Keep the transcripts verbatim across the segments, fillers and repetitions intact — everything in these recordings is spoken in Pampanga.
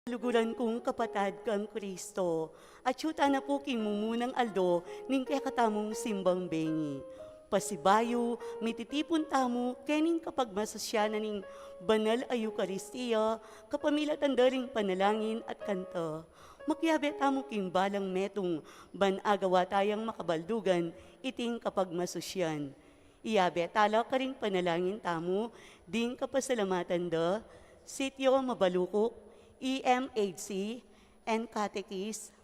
Kaluguran kung kapatad kang Kristo, atyu tana pu king mumunang aldo ning kekatamung simbang bengi. Pasibayu, mititipun tamu kening kapagmasusyan na ning banal a Eukaristia, kapamilatan da ring panalangin at kanta. Makiabe tamu king balang metung, ban agawa tayang makabaldugan iting kapagmasusyan. Iyabe tala karing panalangin tamu ding kapasalamatan da Sitio Mabalukuk, E M H C, and Catechist,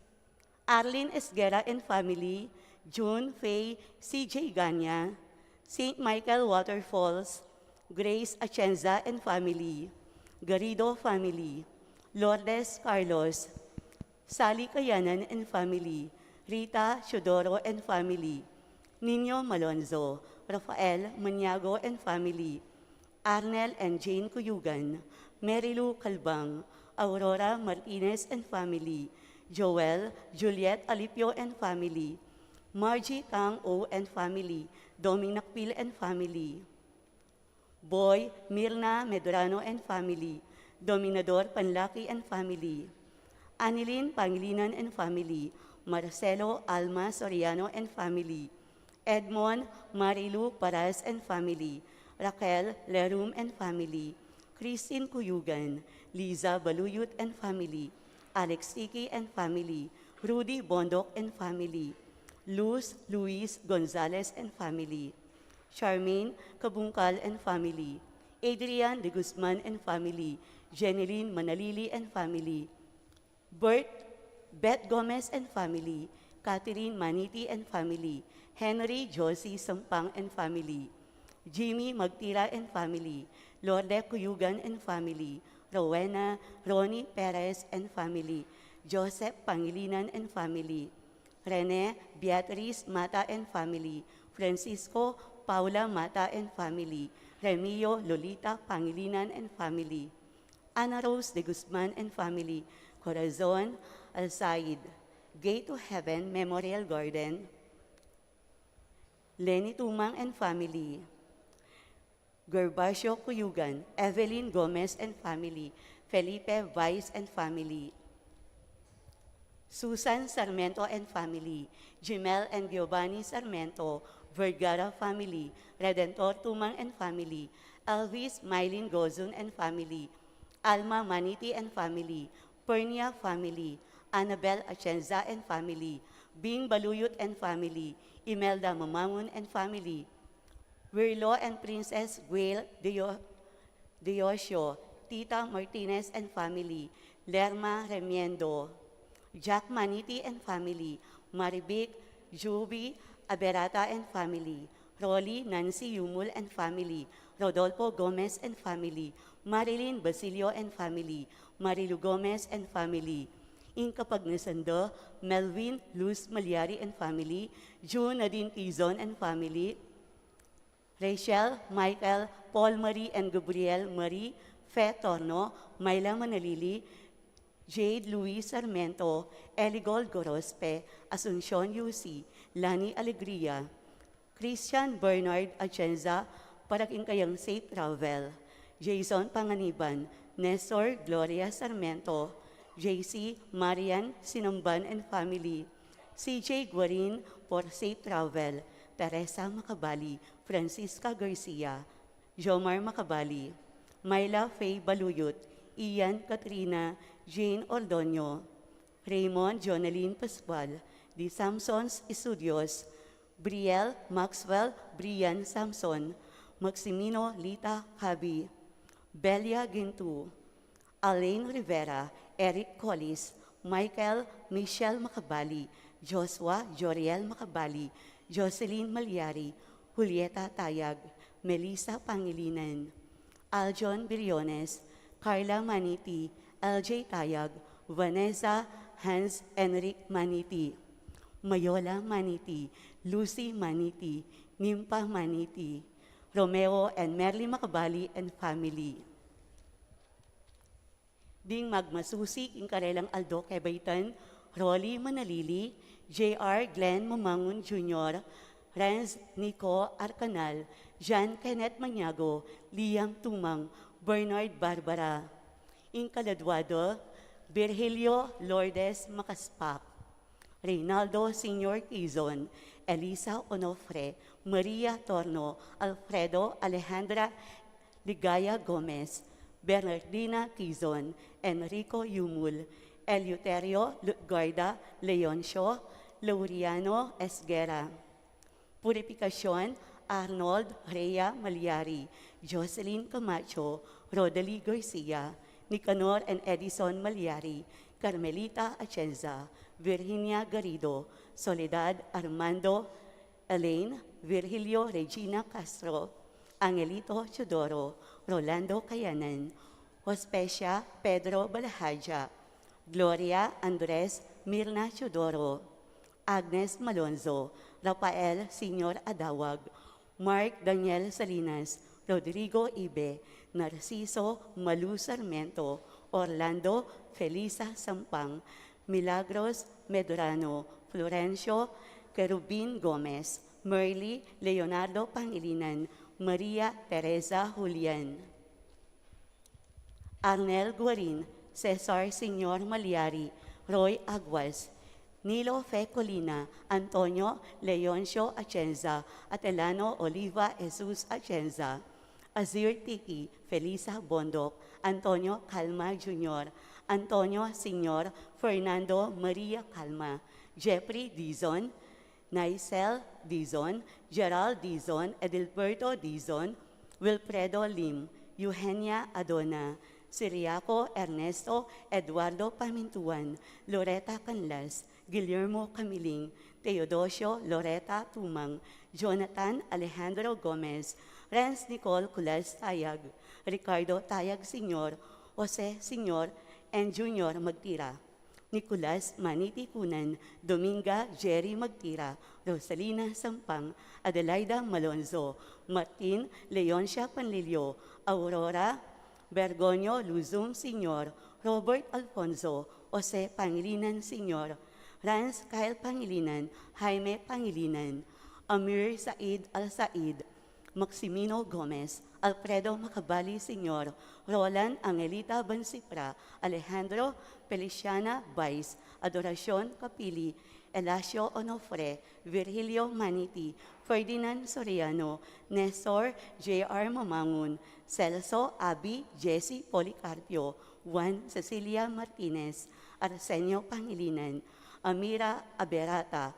Arlene Esguerra and family, June Faye, C J Ganya, Saint Michael Waterfalls, Grace Atienza and family, Garrido family, Lourdes Carlos, Sally Kayanan and family, Rita Teodoro and family, Nino Malonzo, Rafael Maniago and family, Arnel and Jane Cuyugan, Mary Lou Calbang, Aurora Martinez and family, Joel, Juliet Alipio and family, Margie Tang O and family, Dominic Pil and family, Boy, Mirna Medrano and family, Dominador Panlaki and family, Anilin Pangilinan and family, Marcelo Alma Soriano and family, Edmond Marilu Paras and family, Raquel Lerum and family, Christine Cuyugan, Liza Baluyut and family, Alex Tiki and family, Rudy Bondoc and family, Luz Luis Gonzalez and family, Charmaine Cabungcal and family, Adrian de Guzman and family, Jeneline Manalili and family, Bert, Beth Gomez and family, Catherine Maniti and family, Henry Josie Sampang and family, Jimmy Magtira and family, Lorde Cuyugan and family, Rowena Ronnie Perez and family, Joseph Pangilinan and family, Rene Beatriz Mata and family, Francisco Paula Mata and family, Remio Lolita Pangilinan and family, Ana Rose de Guzman and family, Corazon Alsaid, Gate to Heaven Memorial Garden, Lenny Tumang and family, Gervasio Cuyugan, Evelyn Gomez and family, Felipe Vice and family, Susan Sarmiento and family, Jimel and Giovanni Sarmiento, Vergara family, Redentor Tumang and family, Elvis Mylene Gozun and family, Alma Maniti and family, Pernia family, Annabel Atienza and family, Bing Baluyut and family, Imelda Mamangun and family, Wirlo and Princess Guil Dio-, Diosio, Tita Martinez and family, Lerma Remiendo, Jack Maniti and family, Marivic Juby Aberata and family, Rolly Nancy Yumul and family, Rodolfo Gomez and family, Marilyn Basilio and family, Marilu Gomez and family. Ing kapagnasan da Melvin Luz Malyari and family, June Nadine Tizon and family, Rachel, Michael, Paul Marie and Gabriel Marie, Fe Torno, Myla Manalili, Jade Luis Sarmiento, Eligol Gorospe, Asuncion Yusi, Lani Alegria, Christian Bernard Atienza, para king kayang safe travel, Jason Panganiban, Nestor Gloria Sarmiento, J C Marian Sinamban and family, C J Guarin for safe travel, Teresa Macabali, Francisca Garcia, Jomar Macabali, Myla Faye Baluyut, Ian, Katrina, Jane Ordoño, Raymond Jonalyn Pascual, De Samsons Estudios, Brielle Maxwell Brian Samson, Maximino Lita Cabi, Belia Gintu, Alain Rivera, Eric Collis, Michael Michel Macabali, Joshua Joriel Macabali, Jocelyn Malyari, Julieta Tayag, Melissa Pangilinan, Aljon Biriones, Carla Maniti, L J Tayag, Vanessa Hans Enric Maniti, Mayola Maniti, Lucy Maniti, Nimpa Maniti, Romeo and Merly Macabali and family. Ding magmasusi king karelang aldo kebaitan, Rolly Manalili, J R Glenn Mamangun Junior, Renz Nico Arcanal, John Kenneth Maniago, Liam Tumang, Bernard Barbara. Ing kaladwa da, Virgilio Lourdes Macaspac, Reynaldo Senior Tizon, Elisa Onofre, Maria Torno, Alfredo Alejandra Ligaya Gomez, Bernardina Tizon, Enrico Yumul, Eleuterio Lutgarda Leoncio, Laureano Esguerra. Purificacion, Arnold Rhea Maliari, Jocelyn Camacho, Rodely Garcia, Nicanor and Edison Maliari, Carmelita Atienza, Virginia Garrido, Soledad Armando, Elaine, Virgilio Regina Castro, Angelito Teodoro, Rolando Cayanan, Hospecia Pedro Balahadja, Gloria Andres Mirna Teodoro, Agnes Malonzo, Rafael Senior Adawag, Mark Daniel Salinas, Rodrigo Ibe, Narciso Malu Sarmiento, Orlando Felisa Sampang, Milagros Medrano, Florencio Kerubin Gomez, Merly Leonardo Pangilinan, Maria Teresa Julian. Arnel Guarin, Cesar Senior Maliari, Roy Aguas, Nilo Fe Colina, Antonio Leoncio Atienza, Atelano Oliva Jesus Atienza, Azir Tiki, Felisa Bondoc, Antonio Calma Junior, Antonio Senior, Fernando Maria Calma, Jeffrey Dizon, Nicel Dizon, Gerald Dizon, Edilberto Dizon, Wilfredo Lim, Eugenia Adona, Siriaco Ernesto, Eduardo Pamintuan, Loreta Canlas, Guillermo Camiling, Teodosio Loreta Tumang, Jonathan Alejandro Gomez, Renz Nicole Culas Tayag, Ricardo Tayag Senior, Jose Senior, and Junior Magtira. Nicolas Maniti Cunan, Dominga Jerry Magtira, Rosalina Sampang, Adelaida Malonzo, Martin Leoncia Panlilio, Aurora Bergonio Luzum Senior, Robert Alfonso, Jose Pangilinan Senior, Rans Kyle Pangilinan, Jaime Pangilinan, Amir Said Al Said, Maximino Gomez, Alfredo Macabali Senior, Roland Angelita Bansipra, Alejandro Feliciana Bais, Adoracion Capili, Elacio Onofre, Virgilio Maniti, Ferdinand Soriano, Nestor J R Mamangun, Celso Abi, Jesse Policarpio, Juan Cecilia Martinez, Arsenio Pangilinan, Amira Aberata,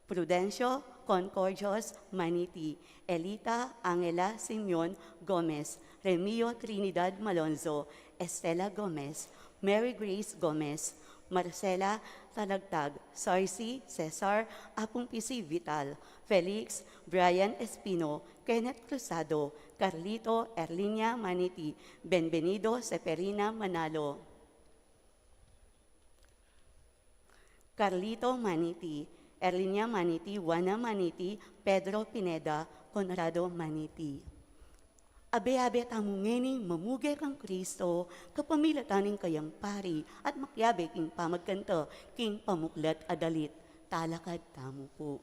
Prudencio Concordios Maniti, Elita Angela Simeon Gomez, Remio Trinidad Malonzo, Estela Gomez, Mary Grace Gomez, Marcela Talagtag, Sarsi Cesar, Apung P C Vital, Felix Brian Espino, Kenneth Cruzado, Carlito Erlinia Maniti, Benvenido Seferina Manalo. Carlito Maniti, Erlinia Maniti, Juana Maniti, Pedro Pineda, Conrado Maniti. Abe-abe tamu ngeni mamuge kang Kristo, kapamilatan ning kayang pari, at makiabe king pamagkanta king pamuklat a dalit. Talakad tamu pu.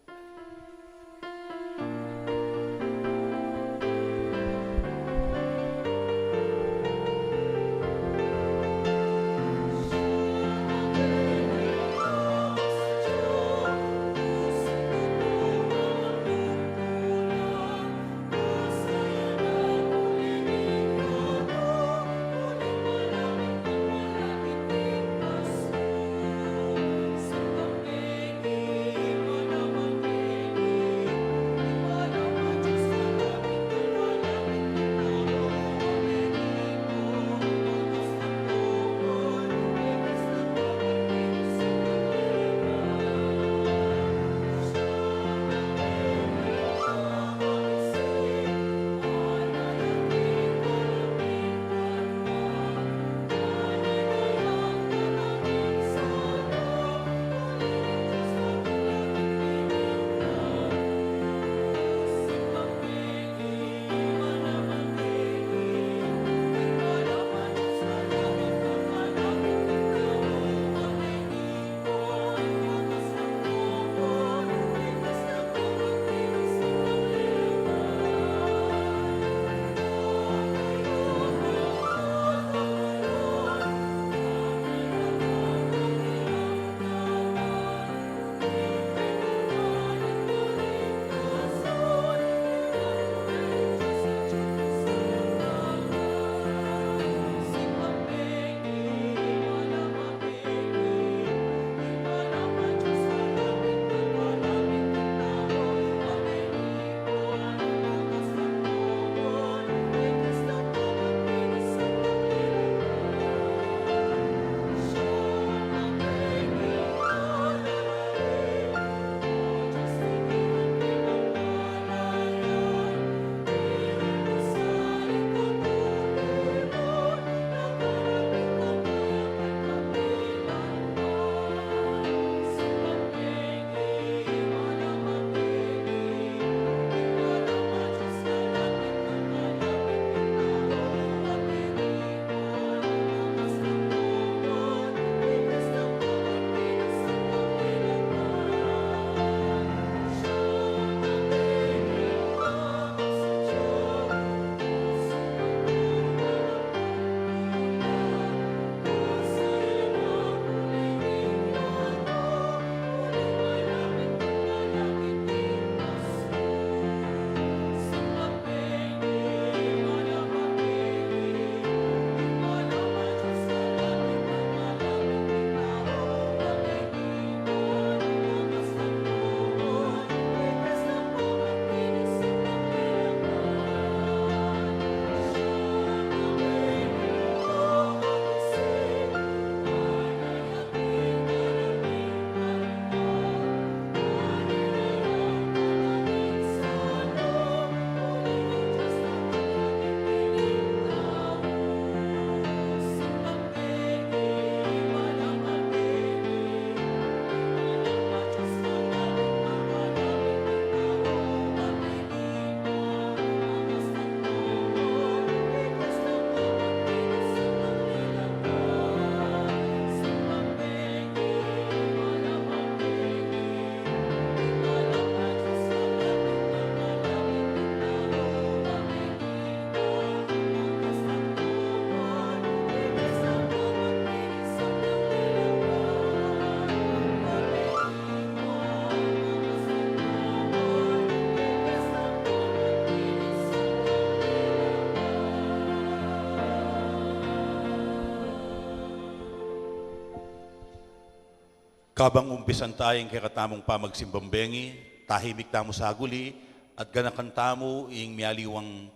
Kabang umpisan ta ing kekatamung pamagsimbang bengi, tahimik tamu saguli, at ganakan tamu ing mialiwang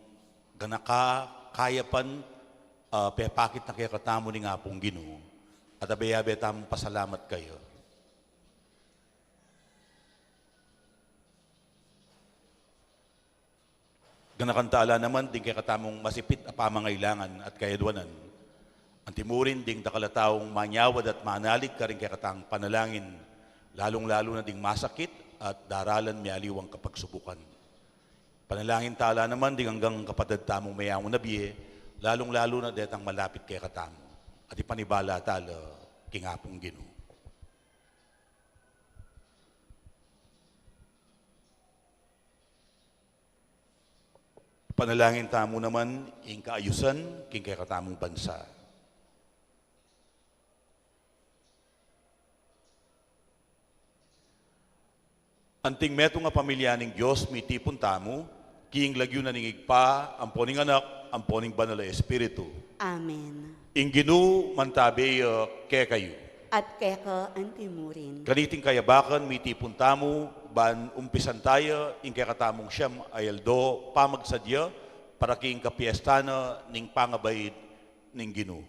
ganaka, kayapan, ah, pepakit na kekatamu ning Apung Ginu. At abe-abe tamung pasalamat kaya. Ganakan ta la naman ding kekatamung masipit a pamangailangan at kayadwanan. Anti mu rin ding dakal a taung manyawad at manalig karing kekatang panalangin, lalung-lalu na ding masakit at daralan mialiwang kapagsubukan. Panalangin ta la naman ding anggang kapatad tamung meyaun a bie, lalung-lalu na detang malapit kekatamu. At ipanibala ta la king Apung Ginu. Panalangin tamu naman ing kaayusan king kekatamung bansa. Anting metung a pamilya ning Dios, mitipun tamu king lagyu na ning Ibpa, ampo ning Anak, ampo ning Banal a Espiritu. Amen. Ing Ginu mantabe ya kekayu. At keka anti mu rin. Kaniting kayabakan, mitipun tamu ban umpisan ta ya ing kekatamung siyam a aldo pamagsadya para king kapiesta na ning pangabaid ning Ginu.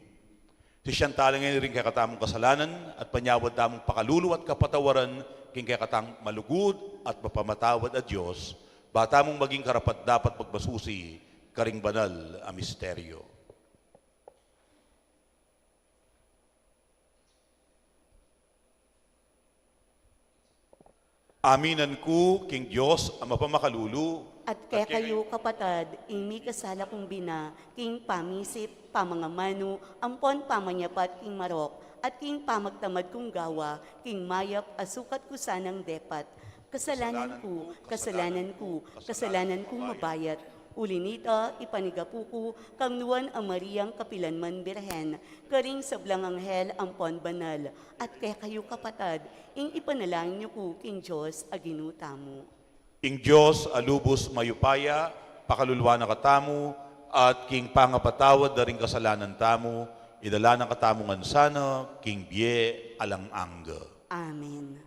Sisian ta la ngeni ring kekatamung kasalanan at panyawad tamung pakalulu at kapatawaran king kekatang malugud at mapamatawad a Dios, ba tamung maging karapat-dapat magmasusi karing banal a misteryo. Aminan ku king Dios a mapamakalulu. At kekayu, kapatad, ing mikasala kung bina, king pamisip, pamangamanu, ampon pamanyapat king marok, at king pamagtamad kung gawa, king mayap a sukat ku sanang depat. Kasalanan ku, kasalanan ku, kasalanan kung mabayat. Uli nita, ipanigapu ku kang Nuan a Mariang kapilanman Birhen, karing sablang anghel ampon banal, at kekayu, kapatad, ing ipanalangin yu ku king Dios a Ginu tamu. Ing Dios a lubus mayupaya, pakaluluan na katamu, at king pangapatawad da ring kasalanan tamu, idala na katamu ngan sana king bie alang angga. Amen.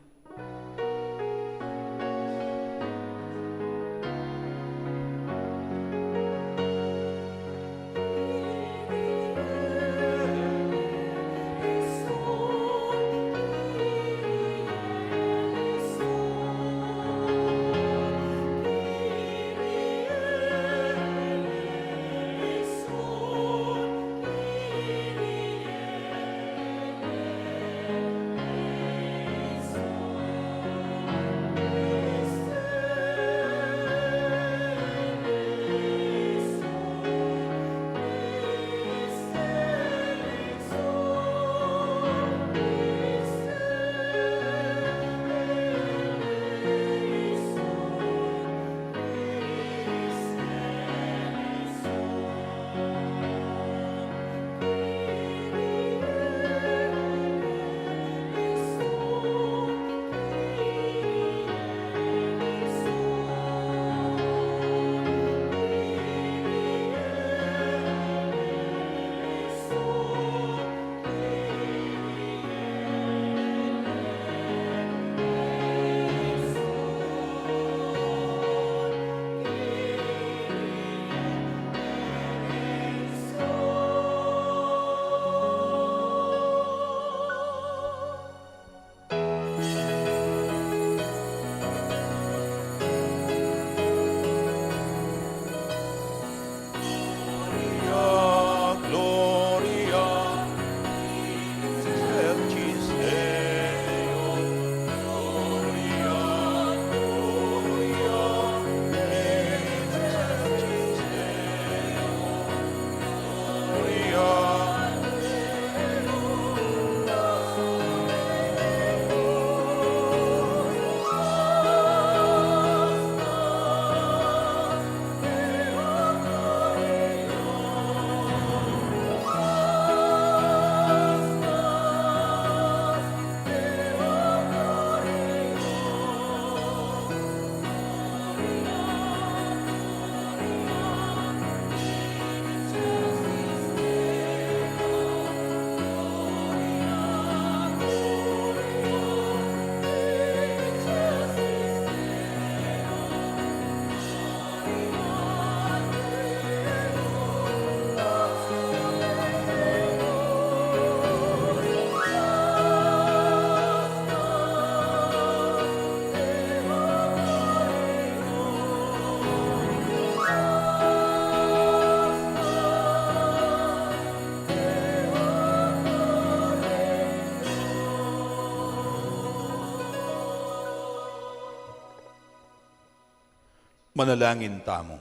Manalangin tamu.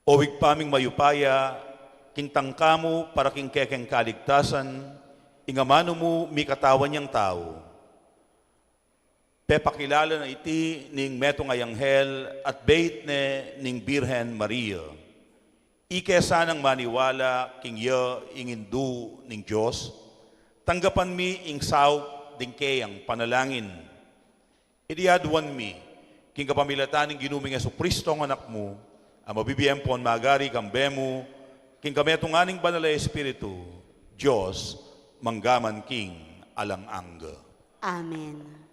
O Ibpa ming mayupaya, kintang ka mu para king kekeng kaligtasan ing amanu mu mikatawan yang tau. Pepakilala na iti ning metung a anghel at beit ne ning Birhen Maria. Ike sanang maniwala king iya ing Indu ning Dios, tanggapan mi ing saup ding keyang panalangin. Iti aduan mi king kapamilatan ning Ginu ming Jesucristo a Anak mu, a mabibie ampon magari kambe mu king kametungan ning Banal a Espiritu, Dios, mangga man king alang angga. Amen.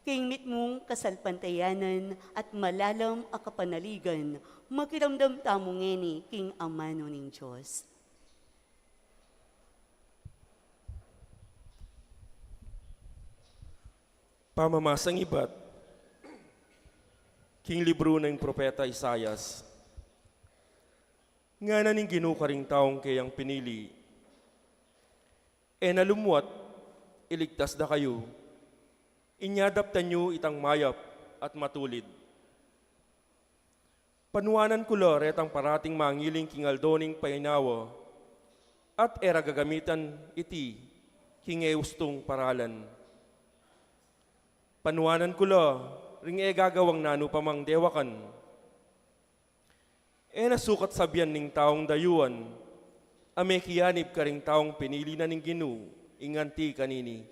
King mitmung kasalpantayanan at malalam a kapanaligan, makiramdam tamu ngeni king amanu ning Dios. Pamamasang ibat king libru ning propeta Isaias. Ngana ning Ginu karing taung keyang pinili, e na lumuat, iligtas da kayu. Inya daptan yu itang mayap at matulid. Panuanan ku la retang parating mangiling king aldo ning painawa, at e ra gagamitan iti king e ustung paralan. Panuanan ku la ring e gagawang nanu pa mang dewakan. E na sukat sabian ning taung dayuan a mekianib karing taung pinili na ning Ginu ing anti kanini.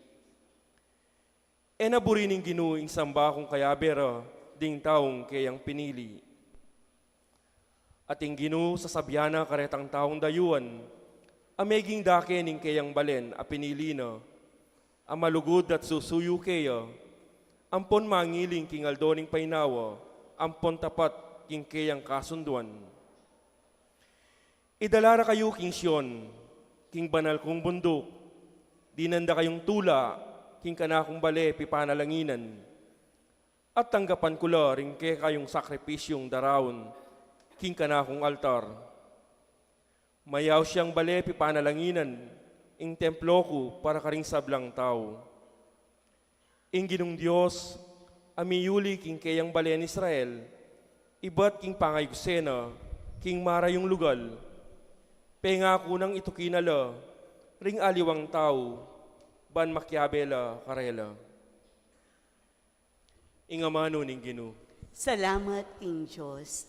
E na buri ning Ginu ing samba kung kayabe ra ding taung keyang pinili. At ing Ginu sasabian na karetang taung dayuan a meging dake ning keyang balen a pinili na, a malugud at susuyu keya, ampon mangiling king aldo ning painawa ampon tapat king keyang kasunduan. Idala ra kayu king Sion, king banal kung bunduk, dinan da kayung tula king kanakung bale pipanalanginan, at tanggapan ku la ring kekayung sakripisyung daraun king kanakung altar. Mayaus yang bale pipanalanginan ing templo ku para karing sablang tau. Ing Ginung Dios a miyuli king keyang balen Israel, ibat king pangayugse na king marayung lugal, pengaku nang ituki na la ring aliwang tau ban makiabe la karela. Ing amanu ning Ginu. Salamat king Dios.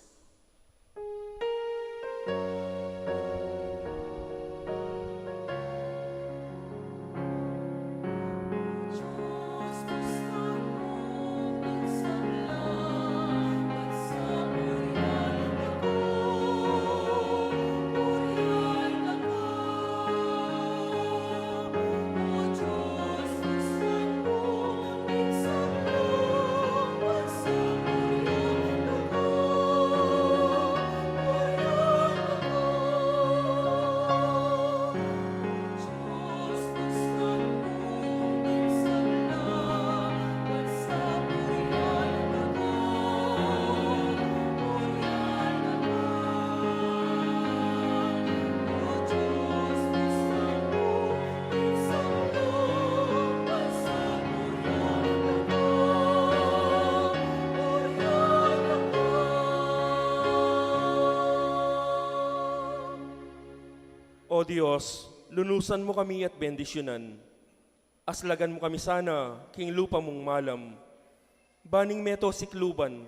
O Dios, lunusan mu kami at bendisyunan. Aslagan mu kami sana king lupa mung malam, ban ing meto sikluban,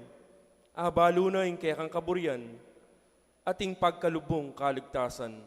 abalu na ing kekang kaburian at ing pagkalubung kaligtasan.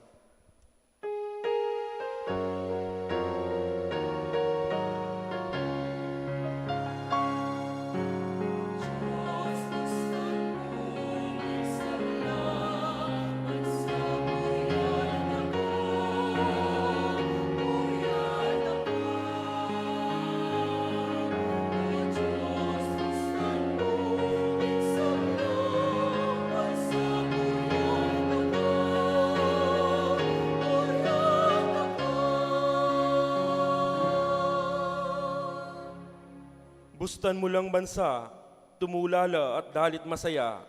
Bustan mu lang bansa, tumula la at dalit masaya,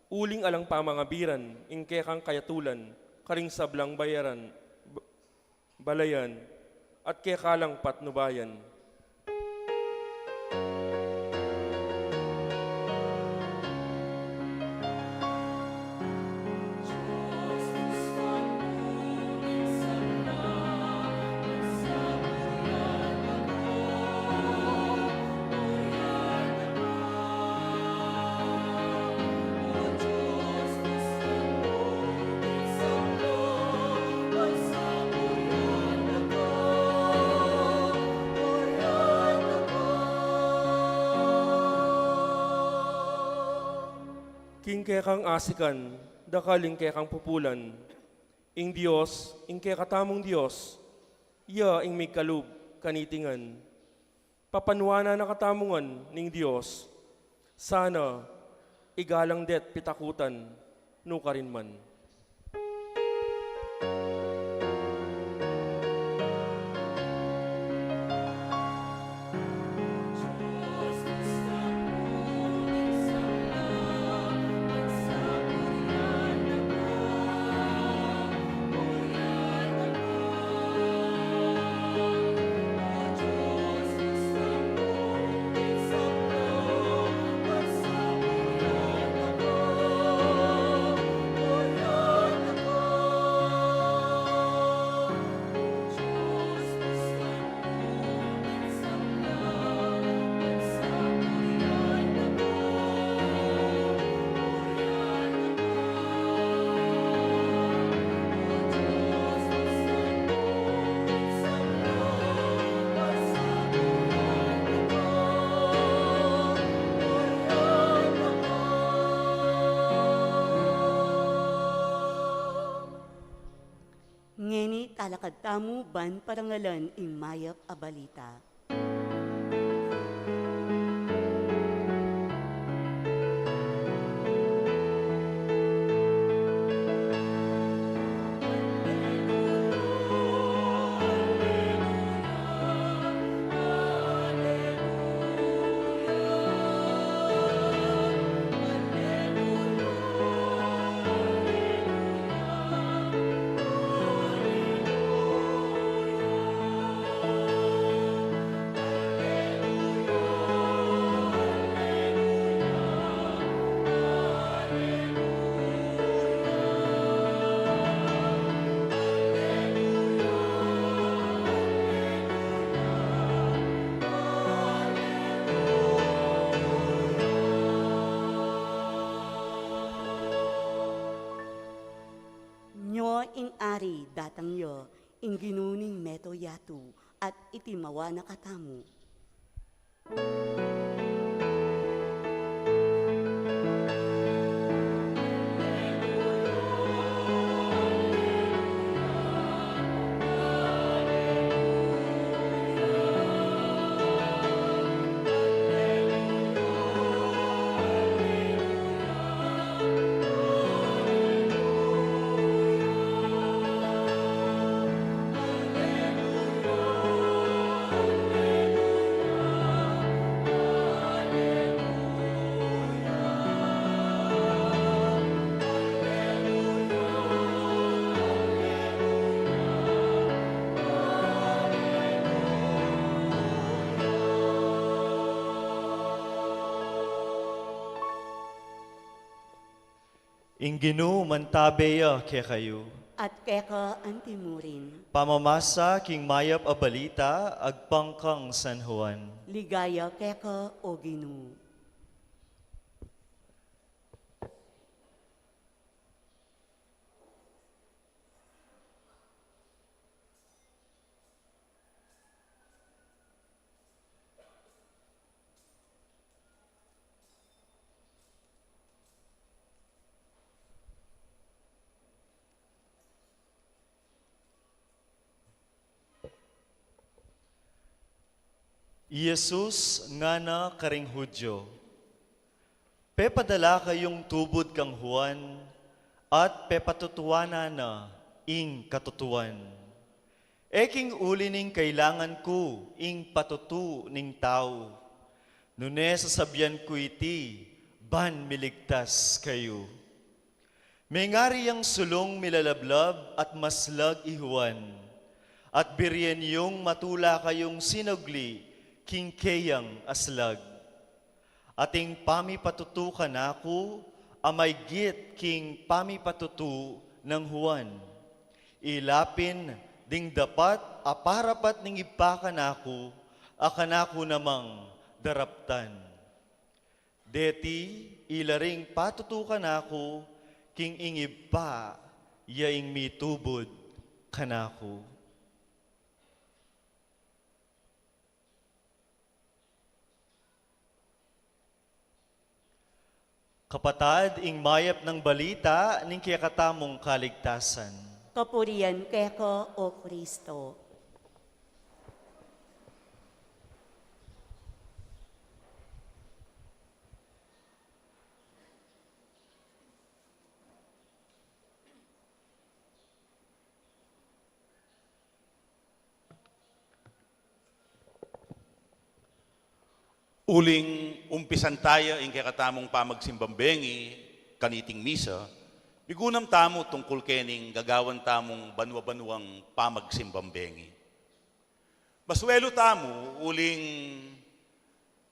uling alang pamangabiran ing kekang kayatulan karing sablang bayaran, b-, balayan, at keka lang patnubayan. Ing kekang asikan, dakal ing kekang pupulan. Ing Dios, ing kekatamung Dios, iya ing migkalub kaniti ngan. Papanuanan na katamu ngan ning Dios, sana igalang de't pitakutan, nukarin man. Ngeni talakad tamu ban parangalan ing mayap a balita. Nyo ing ari, datang ya, ing Ginu ning meto yatu, at iti mawa na katamu. Ing Ginu mantabe ya kekayu. At keka anti murin. Pamamasa king mayap a balita agpang kang San Juan. Ligaya keka, O Ginu. I Jesus ngana karing Judio, pepadala kayung tubud kang Juan, at pepatutuanan na ing katutuan. E king uli ning kailangan ku ing patutu ning tau, nune sasabian ku iti ban miligtas kayu. Mengari yang sulung milalablab at maslag i Juan, at birian yung matula kayung sinugli king keyang aslag. At ing pamipatutu kanaku a maigit king pamipatutu nang Juan. Ila pin ding dapat a parapat ning Ibpa kanaku, a kanaku namang daraptan. Deti ila ring patutu kanaku, king ing Ibpa ya ing mitubud kanaku. Kapatad, ing mayap nang balita ning kekatamung kaligtasan. Kapurian keka, O Kristo. Uling umpisan taya ing kekatamung pamagsimbang bengi kaniting misa, migunam tamu tungkul kening gagawan tamung banua-banuang pamagsimbang bengi. Masuelu tamu uling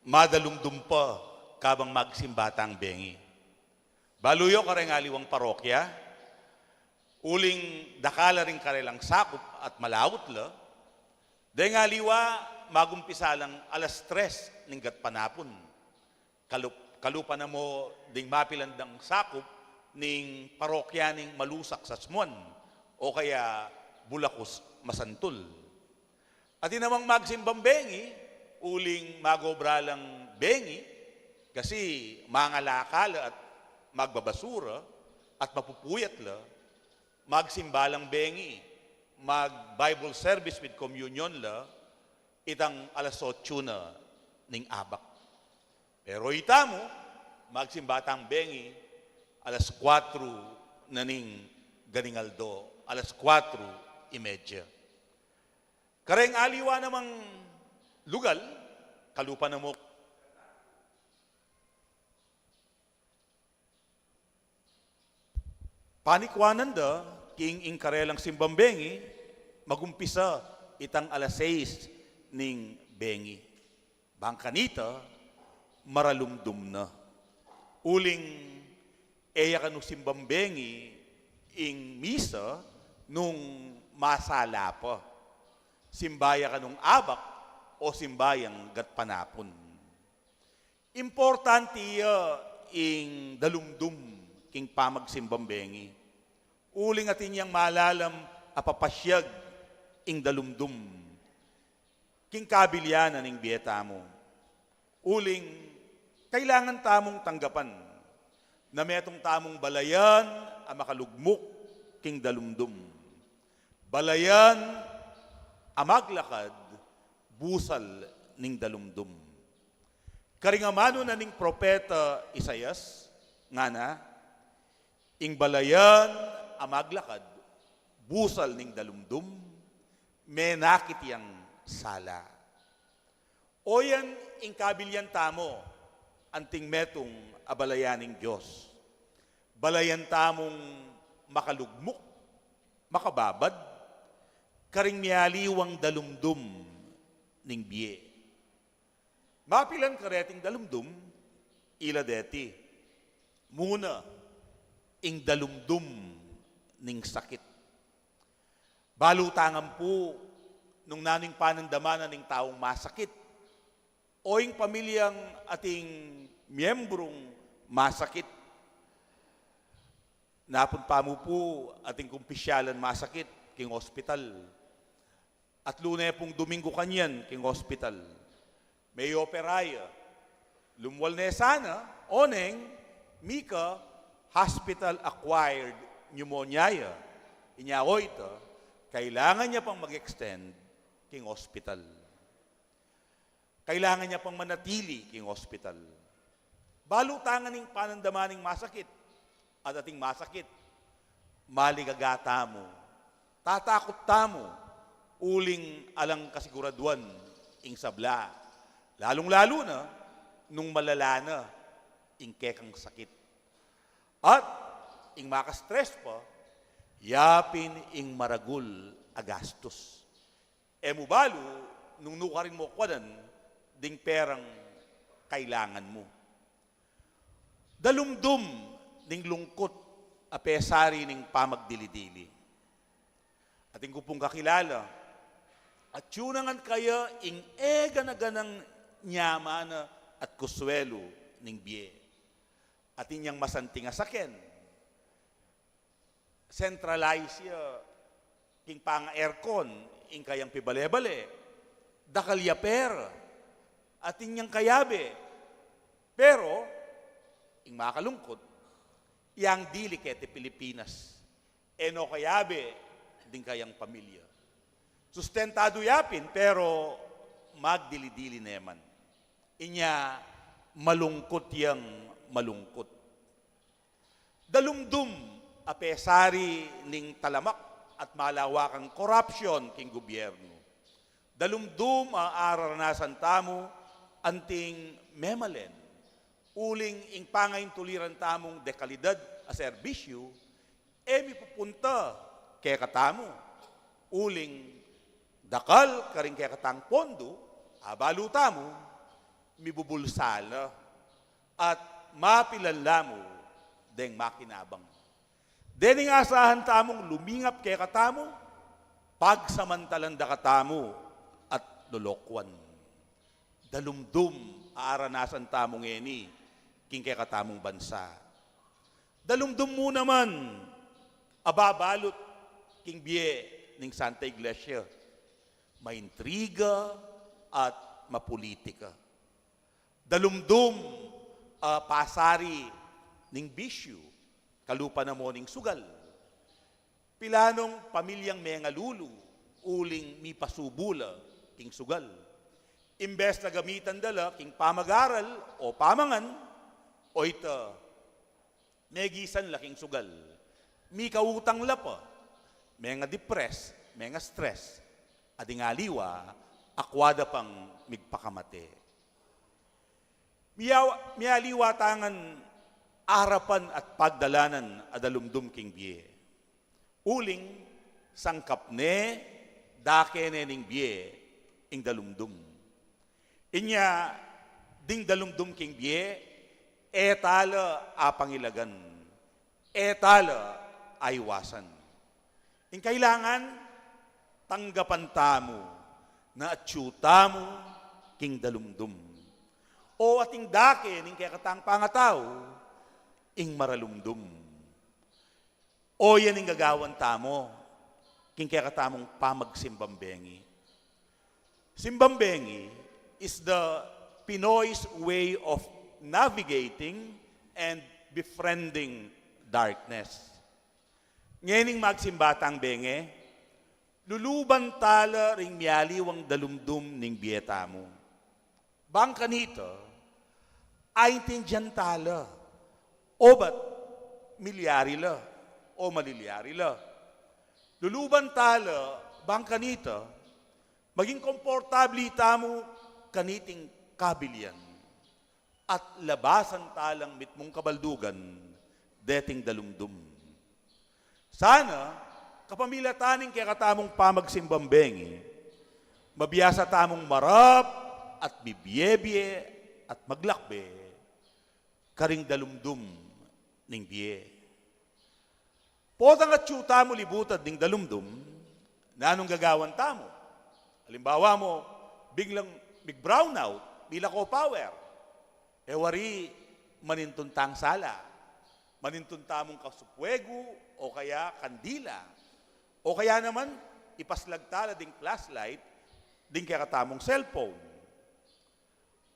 madalumdum pa kabang magsimba tang bengi. Balu yu kareng aliwang parokya, uling dakal la ring karelang sakup at malaut la, deng aliwa magumpisa lang alas tres ning gatpanapun. Kalup-, kalupa na mu ding mapilan dang sakup ning parokya ning Malusak, Sasmuan, o kaya Bulakus, Masantul. Atin namang magsimbang bengi, uling magobra lang bengi, kasi mangalaka la at magbabasura at mapupuyat la, magsimba lang bengi, mag-Bible service with communion la, itang alas otso na ning abak. Pero itamu, magsimba tang bengi, alas kuwatro na ning ganing aldo, alas kuwatro y media. Kareng aliwa namang lugal, kalupa na mu panikwanan da, king ing karelang simbang bengi, magumpisa itang alas sais ning bengi. Bang kanita, maralumdum na. Uling, e ya kanu simbang bengi ing misa nung masala pa. Simba ya kanung abak o simba yang gatpanapun. Importante ya ing dalumdum king pamagsimbang bengi. Uling atin yang malalam a papasyag ing dalumdum king kabilian na ning bie tamu. Uling, kailangan tamung tanggapan na metung tamung balayan a makalugmuk king dalumdum. Balayan a maglakad busal ning dalumdum. Karing amanu na ning propeta Isaias, ngana, ing balayan a maglakad busal ning dalumdum, menakit yang sala. O yan ing kabilian tamu, anting metung a balayan ning Dios. Balayan tamung makalugmuk, makababad, karing mialiwang dalumdum ning bie. Mapilan kareting dalumdum, ila deti. Muna, ing dalumdum ning sakit. Balu tang ampu nung nanu ing panandaman na ning taung masakit, o ing pamilyang ating miyembrung masakit. Napun pa mu pu ating kumpisyalan masakit king ospital. Atlu ne pung Duminggu kanyan king ospital. Me-opera ya. Lumwal ne sana, oneng, mika hospital-acquired pneumonia ya. Inya o ita, kailangan ya pang mag-extend king ospital. Kailangan ya pang manatili king ospital. Balu tang ing panandaman ning masakit. At ating masakit, maligaga tamu, tatakut tamu, uling alang kasiguraduan ing sabla, lalung-lalu na nung malala na ing kekang sakit. At ing maka-stress pa, yapin ing maragul a gastus. E mu balu nung nukarin mu kuanan ding perang kailangan mu. Dalumdum ning lungkut a pesari ning pamagdili-dili. Atin ku pung kakilala, atyu na ngan kaya ing e gana-ganang nyamana at kuswelu ning bie. Atin yang masanting a saken, centralize ya king panga-aircon ing kayang pibale-bale. Dakal ya pera, atin yang kayabe. Pero ing makalungkut, yang dili keti Pilipinas, e no kayabe ding kayang pamilya. Sustentadu ya pin, pero magdili-dili ne man. Inya malungkut yang malungkut. Dalumdum a pesari ning talamak at malawakang korapsyon king gobyerno. Dalumdum a araranasan tamu anting memalen, uling ing pangaintuliran tamung dekalidad a serbisyu, e mipupunta kekatamu, uling dakal karing kekatang pondu, abalu tamu, mibubulsa la at mapilan la mu deng makinabang. Dening asahan tamung lumingap kekatamu, pagsamantalan da katamu at lolokwan. Dalumdum a aranasan tamu ngeni king kekatamung bansa. Dalumdum mu naman a babalut king bie ning Santa Iglesia, maintriga at mapulitika. Dalumdum a pasari ning bisyu, kalupa na mo ning sugal. Pilanung pamilyang mengalulu, uling mipasubu la king sugal. Imbes na gamitan da la king pamagaral o pamangan, o ita, megisan la king sugal. Mikautang la pa, menga-depress, menga-stress. At ding aliwa, akwa da pang migpakamate. Miyawa-, miyaliwa tangan arapan at pagdalanan a dalumdum king bie. Uling sangkap ne, dake ne ning bie ing dalumdum. Inya ding dalumdum king bie, e tala apangilagan, e tala aiwasan. Ing kailangan, tanggapan tamu na atyu tamu king dalumdum. O ating dake ning kekatang pangatau, ing maralumdum. O yan ing gagawan tamu king kekatamung pamagsimbang bengi. Simbang bengi is the Pinoy's way of navigating and befriending darkness. Ngening magsimba tang bengi, luluban tala ring miyaliwang dalumdum ning bie tamu. Bang kanita, aintindian tala, obat milyari la, o malilyari la. Luluban tala, bang kanita, maging komportabli tamu kaniting kabilian, at labasan talang mitmung kabaldugan deting dalumdum. Sana, kapamilatan ning kekatamung pamagsimbang bengi, mabiasa tamung marap at mibiebie at maglakbe karing dalumdum ning bie. Potang atyu tamu libutad ning dalumdum, nanung gagawan tamu? Alimbawa mu, biglang mig-brownout, milako power. E wari, manintun tang sala. Manintun tamung kasupuegu, o kaya kandila. O kaya naman, ipaslag tala ding flashlight ding kekatamung cellphone.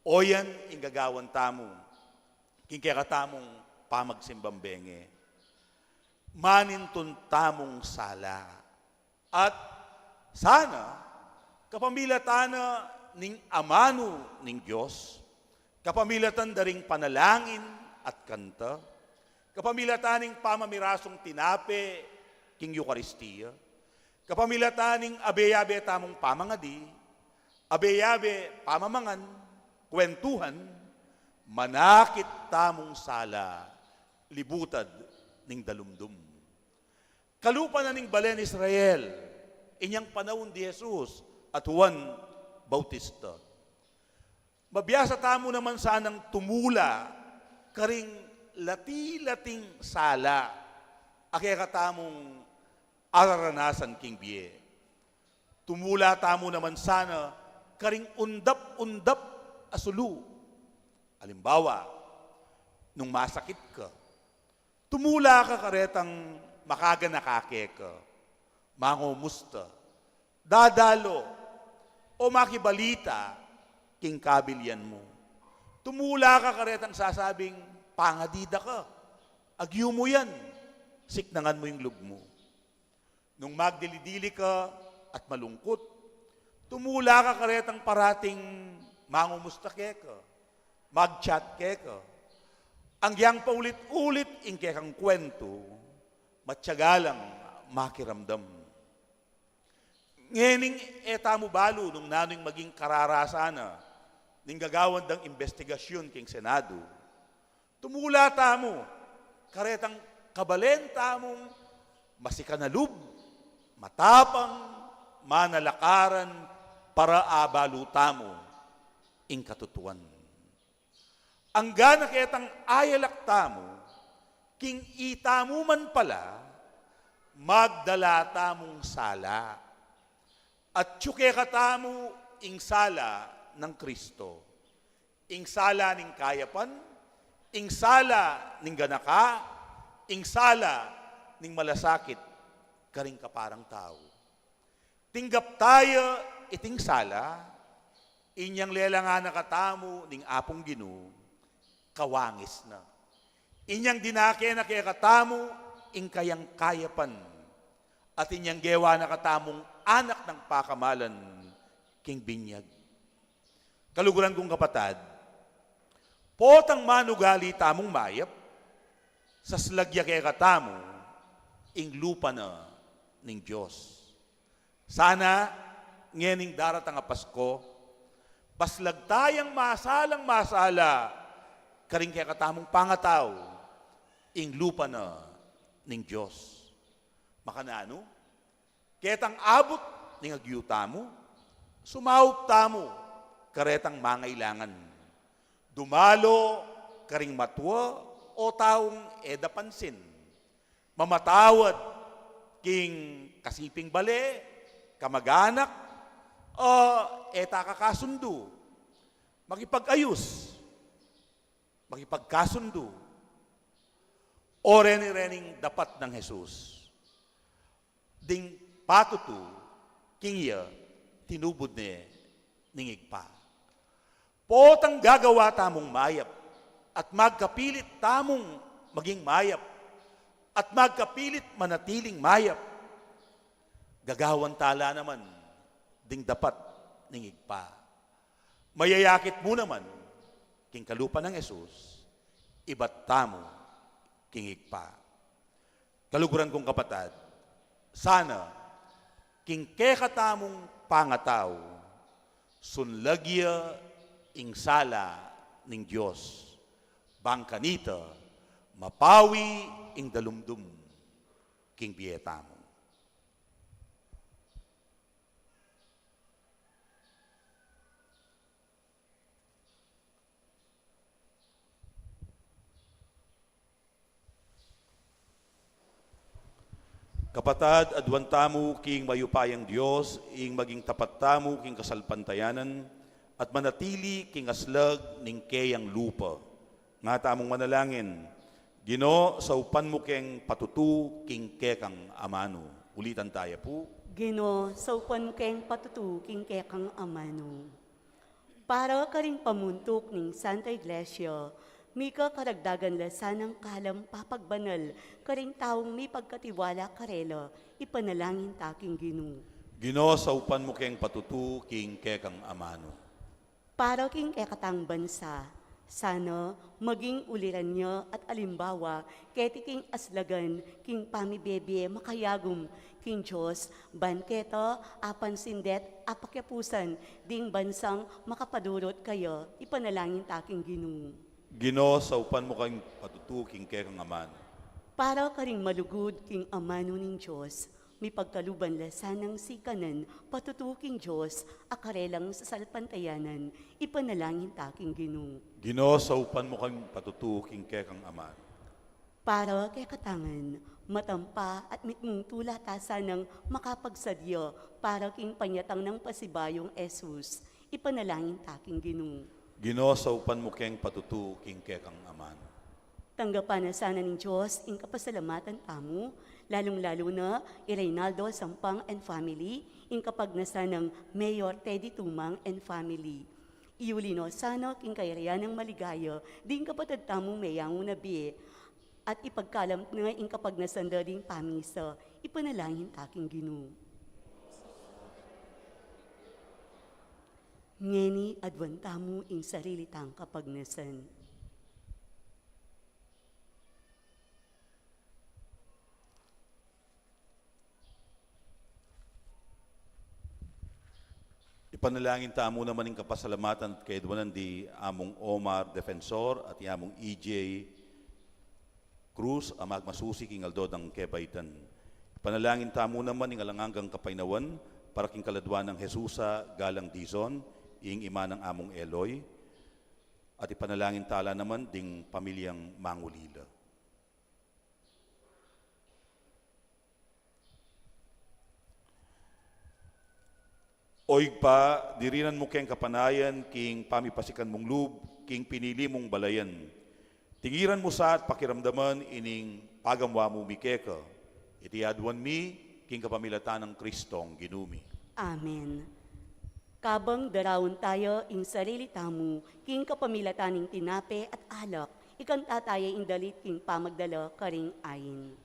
O yan ing gagawan tamu king kekatamung pamagsimbang bengi. Manintun tamung sala. At sana, kapamilatan na ning amanu ning Dios, kapamilatan da ring panalangin at kanta, kapamilatan ning pamamirasung tinape king Eukaristia, kapamilatan ning abe-abe tamung pamangadi, abe-abe pamamangan, kwentuhan, manakit tamung sala, libutad ning dalumdum. Kalupa na ning balen Israel, inyang panaun di Jesus at Juan Bautista. Mabiasa tamu naman sanang tumula karing lati-lating sala a kekatamung araranasan king bie. Tumula tamu naman sana karing undap-undap a sulu. Alimbawa, nung masakit ka, tumula ka karetang makaganaka keka, mangumusta, dadalo, o makibalita king kabilian mu. Tumula ka karetang sasabing, pangadi da ka. Agyu mu yan, siknangan mu ing lub mu. Nung magdili-dili ka at malungkut, tumula ka karetang parating mangumusta keka, mag-chat keka. Anggiyang paulit-ulit ing kekang kwentu, matyaga lang makiramdam. Ngening e tamu balu nung nanu ing maging kararasan na ning gagawan dang imbestigasyun king Senado, tumula tamu karetang kabalen tamung masikan a lub, matapang, manalakaran, para abalu tamu ing katutuan. Anggana ketang ayalak tamu, king itamu man pala, magdala tamung sala. At atyu kekatamu ing sala nang Kristo. Ing sala ning kayapan, ing sala ning ganaka, ing sala ning malasakit karing kaparang tau. Tinggap taya iting sala, inyang lelangan na katamu ning Apung Ginu, kawangis na. Inyang dinake na kekatamu ing kayang kayapan, at inyang gewa na katamung anak nang pakamalan king binyag. Kaluguran kung kapatad, potang manugali tamung mayap, saslag ya kekatamu ing lupa na ning Dios. Sana ngening daratang a Pasko, paslag tayang masalang masala karing kekatamung pangatau ing lupa na ning Dios. Makananu? Ketang abut ning agyu tamu, sumaup tamu karetang mangailangan. Dumalo karing matua o taung e da pansin. Mamatawad king kasiping bale, kamag-anak, o e ta kakasundu. Makipag-ayus, makipagkasundu. O reni-rening dapat nang Jesus. Ding patutu king iya tinubud ne ning Ibpa. Potang gagawa tamung mayap at magkapilit tamung maging mayap at magkapilit manatiling mayap, gagawan ta la naman ding dapat ning Ibpa. Mayayakit mu naman king kalupa nang Jesus, ibat tamu king Ibpa. Kaluguran kung kapatad, sana king kekatamung pangatau, sunlag ya ing sala ning Dios, bang kanita mapawi ing dalumdum king bie tamu. Kapatad, aduan tamu king mayupayang Dios, ing maging tapat tamu king kasalpantayanan, at manatili king aslag ning keyang lupa. Nga tamung manalangin, Ginu, saupan mu keng patutu king kekang amanu. Ulitan taya pu. Ginu, saupan mu keng patutu king kekang amanu. Para karing pamuntuk ning Santa Iglesia, mika karagdagan la sanang kalam papagbanal karing taung mipagkatiwala karela, ipanalangin ta king Ginu. Ginu, saupan mu keng patutu king kekang amanu. Para king kekatang bansa, sana maging uliran ya at alimbawa keti king aslagan king pamibie-bie makayagum king Dios, ban keta apansin de't apakiapusan ding bansang makapadurut kaya, ipanalangin ta king Ginu. Ginu, saupan mu keng patutu king kekang amanu. Para karing malugud king amanu ning Dios, mipagkaluban la sanang sikanan patutu king Dios a karelang sasalpantayanan, ipanalangin ta king Ginu. Ginu, saupan mu keng patutu king kekang amanu. Para kekatang matampa at mitmung tula ta sanang makapagsadya para king panyatang nang pasibayung Jesus, ipanalangin ta king Ginu. Ginu, saupan mu keng patutu king kekang amanu. Tanggapan na sana ning Dios ing kapasalamatan tamu, lalung-lalu na i Reynaldo Sampang and family, ing kapagnasan nang Mayor Teddy Tumang and family. Iyuli no sana king kayarian nang maligaya ding kapatad tamung meyangu na bie, at ipagkalub na ing kapagnasan da ding pamisa. Ipanalangin ta king Ginu. Ngeni aduan tamu ing sarili tang kapagnasan. Ipanalangin tamu naman ing kapasalamatan at kayadwanan di Among Omar Defensor at i Among E J Cruz a magmasusi king aldo dang kebaitan. Ipanalangin tamu naman ing alang anggang kapaynawan para king kaladwa nang Jesusa Galang Dizon, ing ima nang Among Eloy, at ipanalangin tala naman ding pamilyang mangulila. O Ibpa, dirinan mu keng kapanayan king pamipasikan mung lub king pinili mung balayan. Tingiran mu sa at pakiramdaman ining pagamuan mi keka. Iti aduan mi king kapamilatan nang Kristong Ginu mi. Amen. Kabang daraun taya ing sarili tamu king kapamilatan ning tinape at alak, ikanta taya ing dalit king pamagdala karing ain.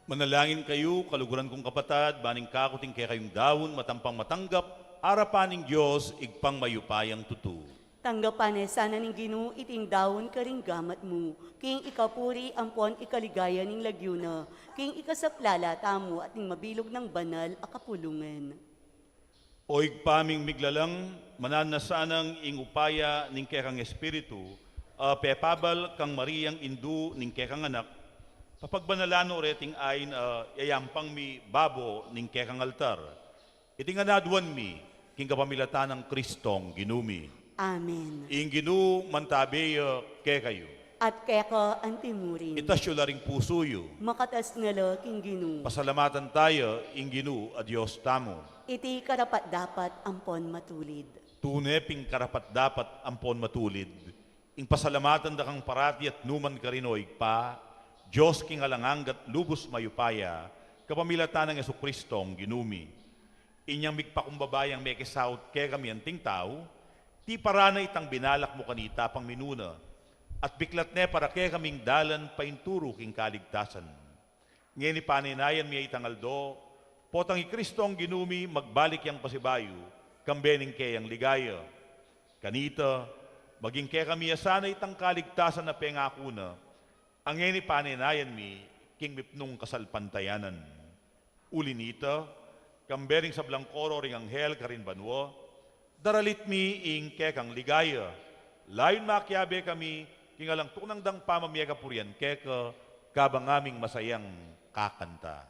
Manalangin kayu, kaluguran kung kapatad, ban ing kaku at ing kekayung daun matampang matanggap arapan ning Dios, Ibpang mayupayang tutu. Tanggapan ne sana ning Ginu iting daun karing gamat mu, king ikapuri ampon ikaligaya ning lagyu na, king ikasaplala tamu at ning mabilug nang banal a kapulungan. O Ibpa ming miglalang, mananu na sanang ing upaya ning kekang Espiritu, a pepabal kang Mariang indu ning kekang Anak, papagbanalan no reting ain a yayampang mi babo ning kekang altar. Iti ngan aduan mi, king kapamilatan nang Kristong Ginu mi. Amen. Ing Ginu mantabe ya kekayu. At keka antimurin. Itas yu la ring pusu yu. Makatas na la king Ginu. Pasalamatan taya ing Ginu a Dios tamu. Iti karapat-dapat ampon matulid. Tune pin karapat-dapat ampon matulid ing pasalamatan da kang parati at nukarin man, o Ibpa, Dios king alang angga at lubus mayupaya, kapamilatan nang Jesukristong Ginu mi. Inyang migpakumbaba yang mekisaut kekami anting tau, tiparan na itang binalak mu kanita pang minuna, at biklat ne para kekaming dalan painturu king kaligtasan. Ngeni panenayan mi itang aldo, potang i Kristong Ginu mi magbalik yang pasibayu, kambe ning keyang ligaya. Kanita, maging kekami ya sana itang kaligtasan a pengaku na, a ngeni panenayan mi king mipnung kasalpantayanan. Uli nita, kambe ring sablang koro ring anghel karin banua, daralit mi ing kekang ligaya. Layun makiabe kami king alang tuknang dang pamamie kapurian keka, kabang aming masayang kakanta.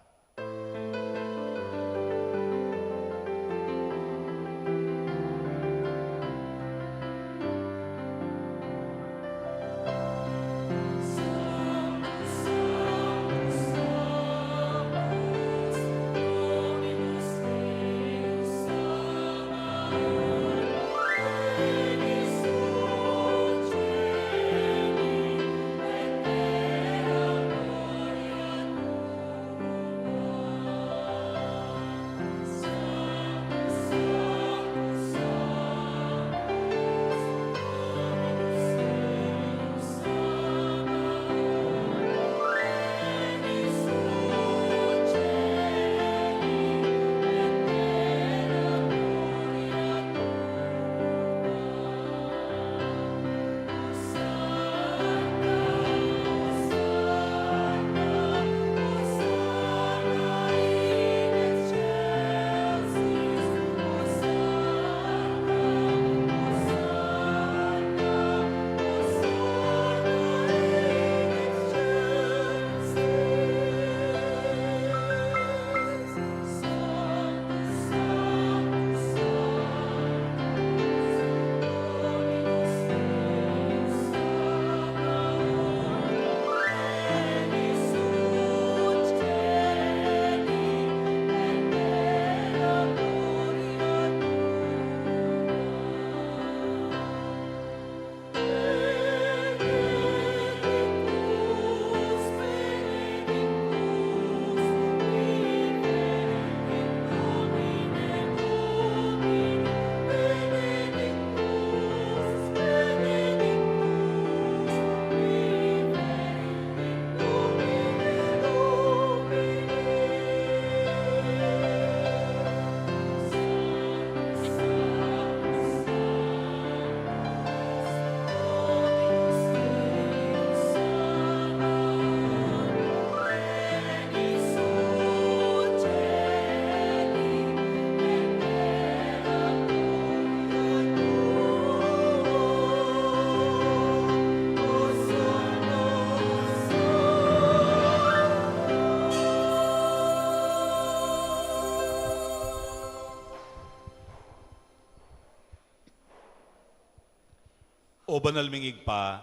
O banal ming Ibpa,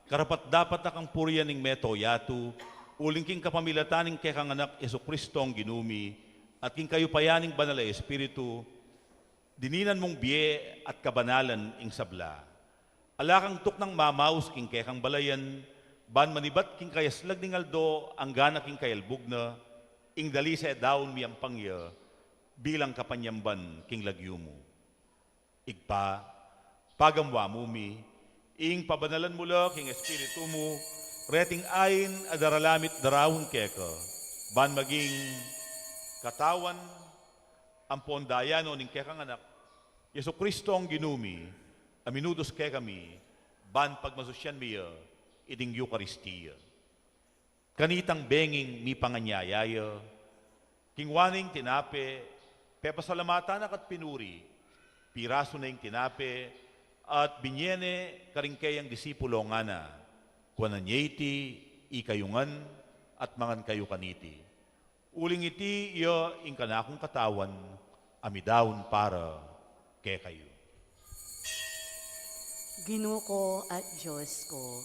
karapat-dapat na kang purian ing mabilug a yatu, uling king kapamilatan ning kekang Anak Jesukristong Ginu mi, at king kayupayan ning Banal a Espiritu, dininan mung bie at kabanalan ing sabla. Ala kang tuknang mamaus king kekang balayan, ban manibat king kayaslag ning aldo anggana king kayalbug na, ing dalise daun miyampang ya, bilang kapanyamban king lagyu mu. Ibpa, pagamu mu mi, ing pabanalan mu la king Espiritu mu, reting ain a daralan mi at daraun keka, Ban maging katawan ampon daya no ning kekang Anak, Jesucristo a Ginu mi, a minudus kekami, ban pagmasusyan mi ya iting Eukaristia. Kanitang benging mipanganyaya ya, kingwa ne ing tinape, pepasalamatan na ka't pinuri, pirasu ne ing tinape, at binye ne karing keyang disipulo ngana, kuanan ye iti, ikayu ngan, at mangan kayu kaniti. Uling iti ya ing kanakung katawan, a midaun para kekayu. Ginu ku at Dios ku.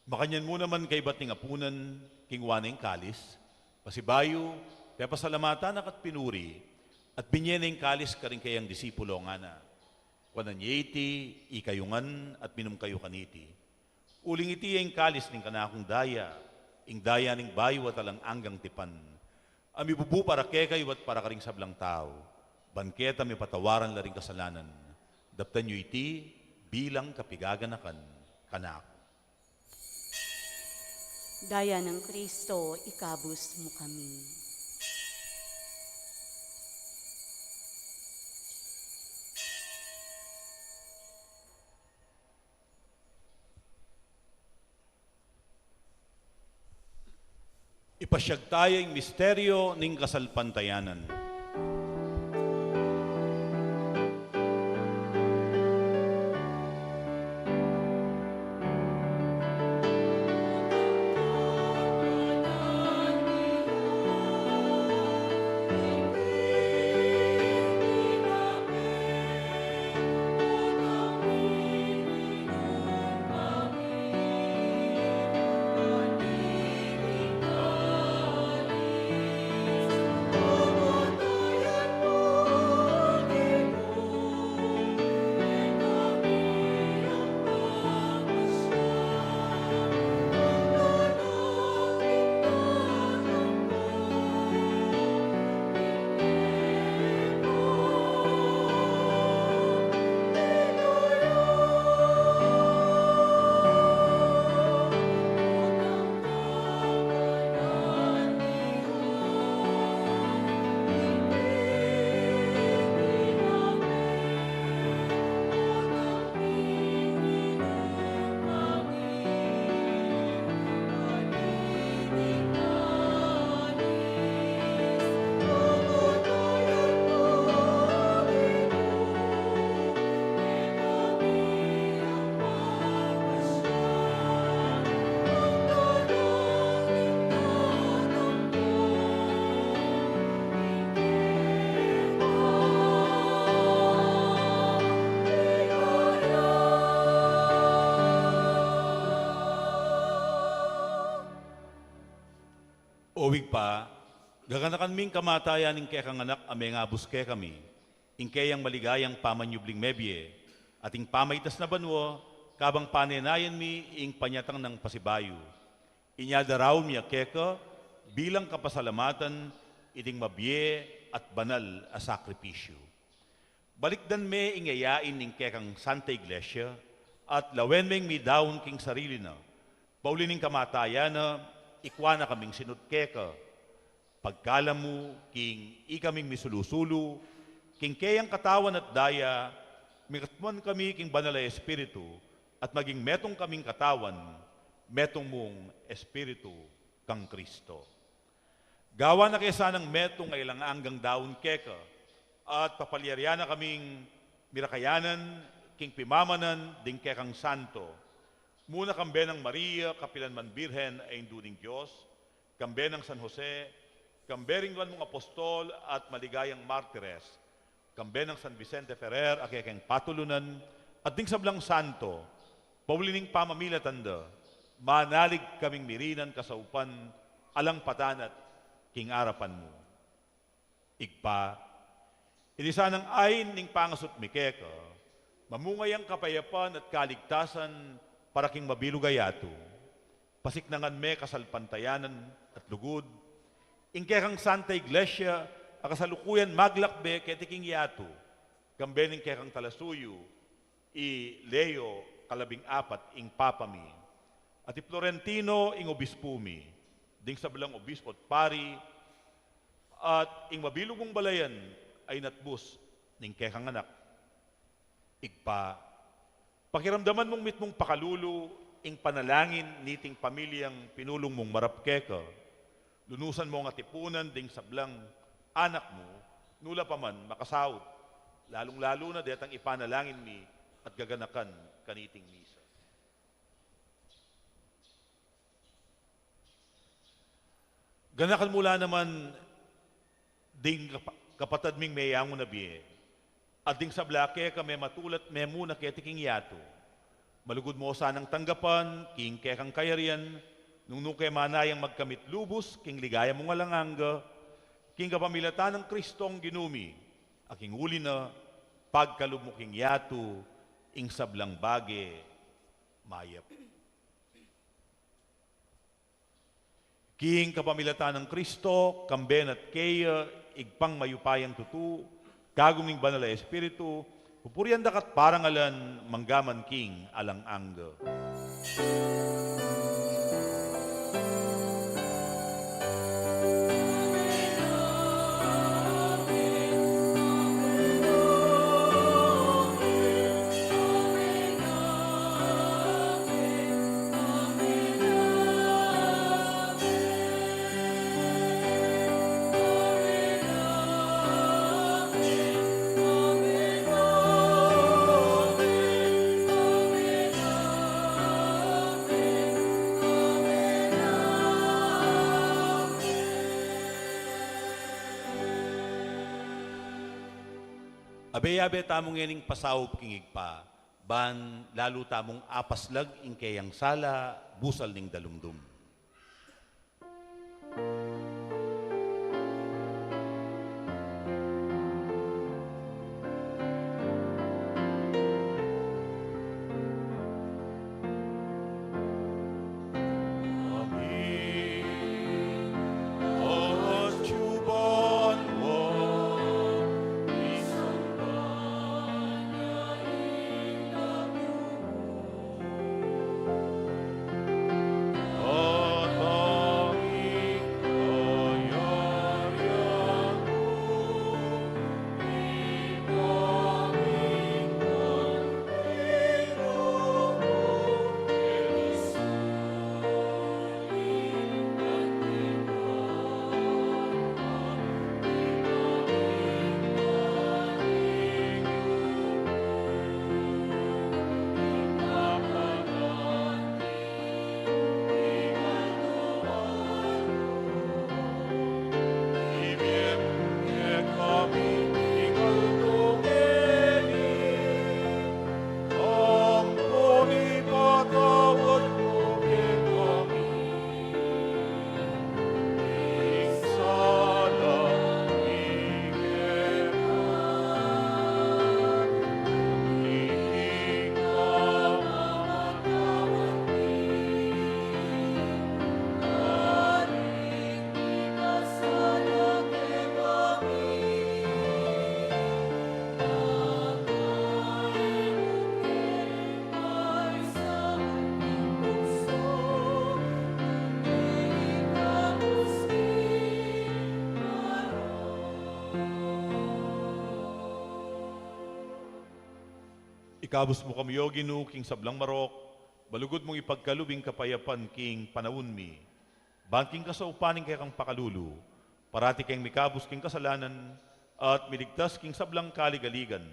Makanyan mu naman kaybat ning apunan, kingwa ne ing kalis, pasibayu, pepasalamatan na ka't pinuri, at binye ne ing kalis karing keyang disipulo ngana, kuanan ye iti, ikayu ngan, at minum kayu kaniti. Uling iti ya ing kalis ning kanakung daya, ing daya ning bayu at alang anggang tipan, a mibubu para kekayu at para karing sablang tau, ban keta mipatawaran la ring kasalanan. Daptan yu iti bilang kapigaganakan kanaku. Daya nang Kristo, ikabus mu kami. Ipasiag taya ing misteryo ning kasalpantayanan. O Ibpa, gaganakan ming kamatayan ning kekang Anak a mengabus kekami, ing keyang maligayang pamanyubling mebie, at ing pamaitas na banua, kabang panenayan mi ing panyatang nang pasibayu. Inya daraun mi ya keka, bilang kapasalamatan, iting mabie at banal a sakripisyu. Balikdan me ing yayain ning kekang Santa Iglesia, at lawen meng midaun king sarili na. Pauli ning kamatayan na, ikua na kaming sinut keka. Pagkalam mu, king ikaming misulu-sulu, king keyang katawan at daya, mikatmuan kami king Banal a Espiritu, at maging metung kaming katawan, metung mung Espiritu kang Kristo. Gawan na ke sanang metung a alang anggang daun keka, at papalyarian na kaming mirakayanan king pimamanan ding kekang santo. Muna kambe nang Maria, kapilan man Birhen a Indu ning Dios, kambe nang San Jose, kambe ring nuan mung apostol at maligayang martires, kambe nang San Vicente Ferrer a kekeng patulunan, at ding sablang santo, pauli ning pamamilatan da, manalig kaming mirinan kasaupan, alang patanat king arapan mu. Ibpa, iti sanang ain ning pangasut mi keka, mamunga yang kapayapan at kaligtasan para king mabilug a yatu. Pasiknangan me kasalpantayanan at lugud, ing kekang Santa Iglesia a kasalukuyan maglakbe keti king yatu, kambe ning kekang talasuyu, i Leo kalabing apat, ing Papa mi, at i Florentino, ing obispu mi, ding sablang obispu at pari, at ing mabilug mung balayan a inatbus ning kekang anak. Ibpa, pakiramdaman mung mitmung pakalulu ing panalangin niting pamilyang pinulung mung marap keka. Lunusan mung atipunan ding sablang anak mu, nula pa man makasaut, lalung-lalu na detang ipanalangin mi at gaganakan kaniting misa. Ganakan mu la naman ding kapa-, kapatad ming meyangu na bie, at ding sabla keka mematulat memuna keti king yatu. Malugud mu sanang tanggapan king kekang kayarian, nung nuke manayang magkamit lubus king ligaya mung alang angga, king kapamilatan nang Kristong Ginu mi, a king uli na, pagkalub mu king yatu ing sablang bage mayap. King kapamilatan nang Kristo, kambe na at keya, Ibpang mayupayang tutu, kagum ning Banal a Espiritu, pupurian da ka at parangalan, mangga man king alang angga. Abe-abe tamu ngening pasaup king Ibpa, ban lalu tamung apaslag ing keyang sala, busal ning dalumdum. Ikabus mu kami, O Ginu, king sablang marok, balugud mung ipagkalub ing kapayapan king panaun mi. Ban king kasaupan ning kekang pakalulu, parati keng mikabus king kasalanan, at miligtas king sablang kaligaligan.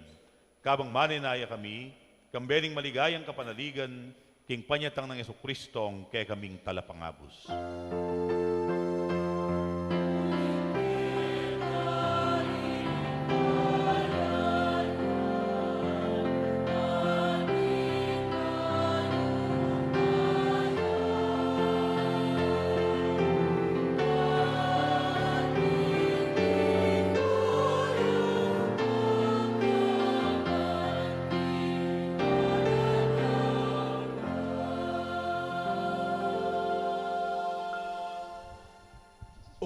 Kabang manenaya kami, kambe ning maligayang kapanaligan, king panyatang nang Jesucristong kekaming Talapangabus.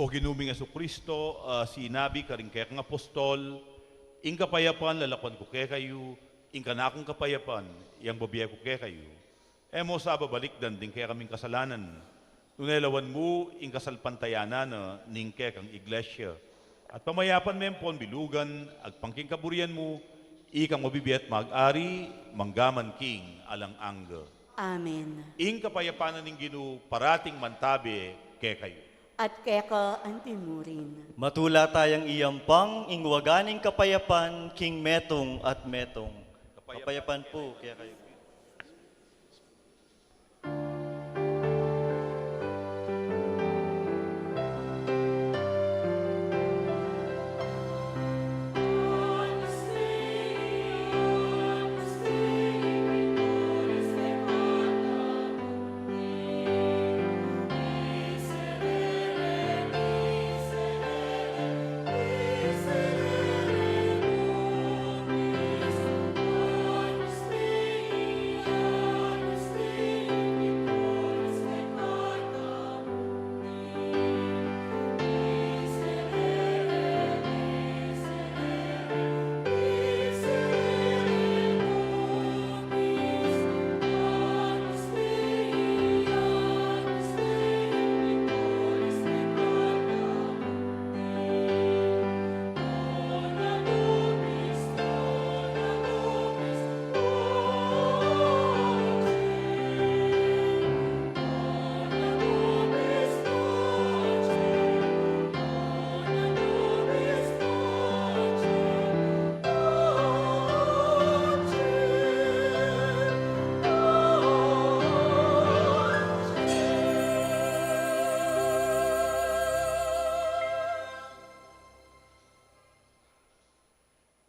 O Ginu ming Jesucristo, a sinabi karing kekang apostol, "Ing kapayapan lalakuan ku kekayu, ing kanakung kapayapan yang bibie ku kekayu." E mu sa babalikdan ding kekaming kasalanan, nune lawan mu ing kasalpantayanan na ning kekang iglesia. At pamayapan me ampon bilugan agpang king kaburian mu, ikang mabibie at mag-ari, mangga man king alang angga. Amen. Ing kapayapan na ning Ginu parating mantabe kekayu. At keka anti mu rin. Matula tayang iyampang ing waga ning kapayapan king metung at metung. Kapayapan pu kekayu.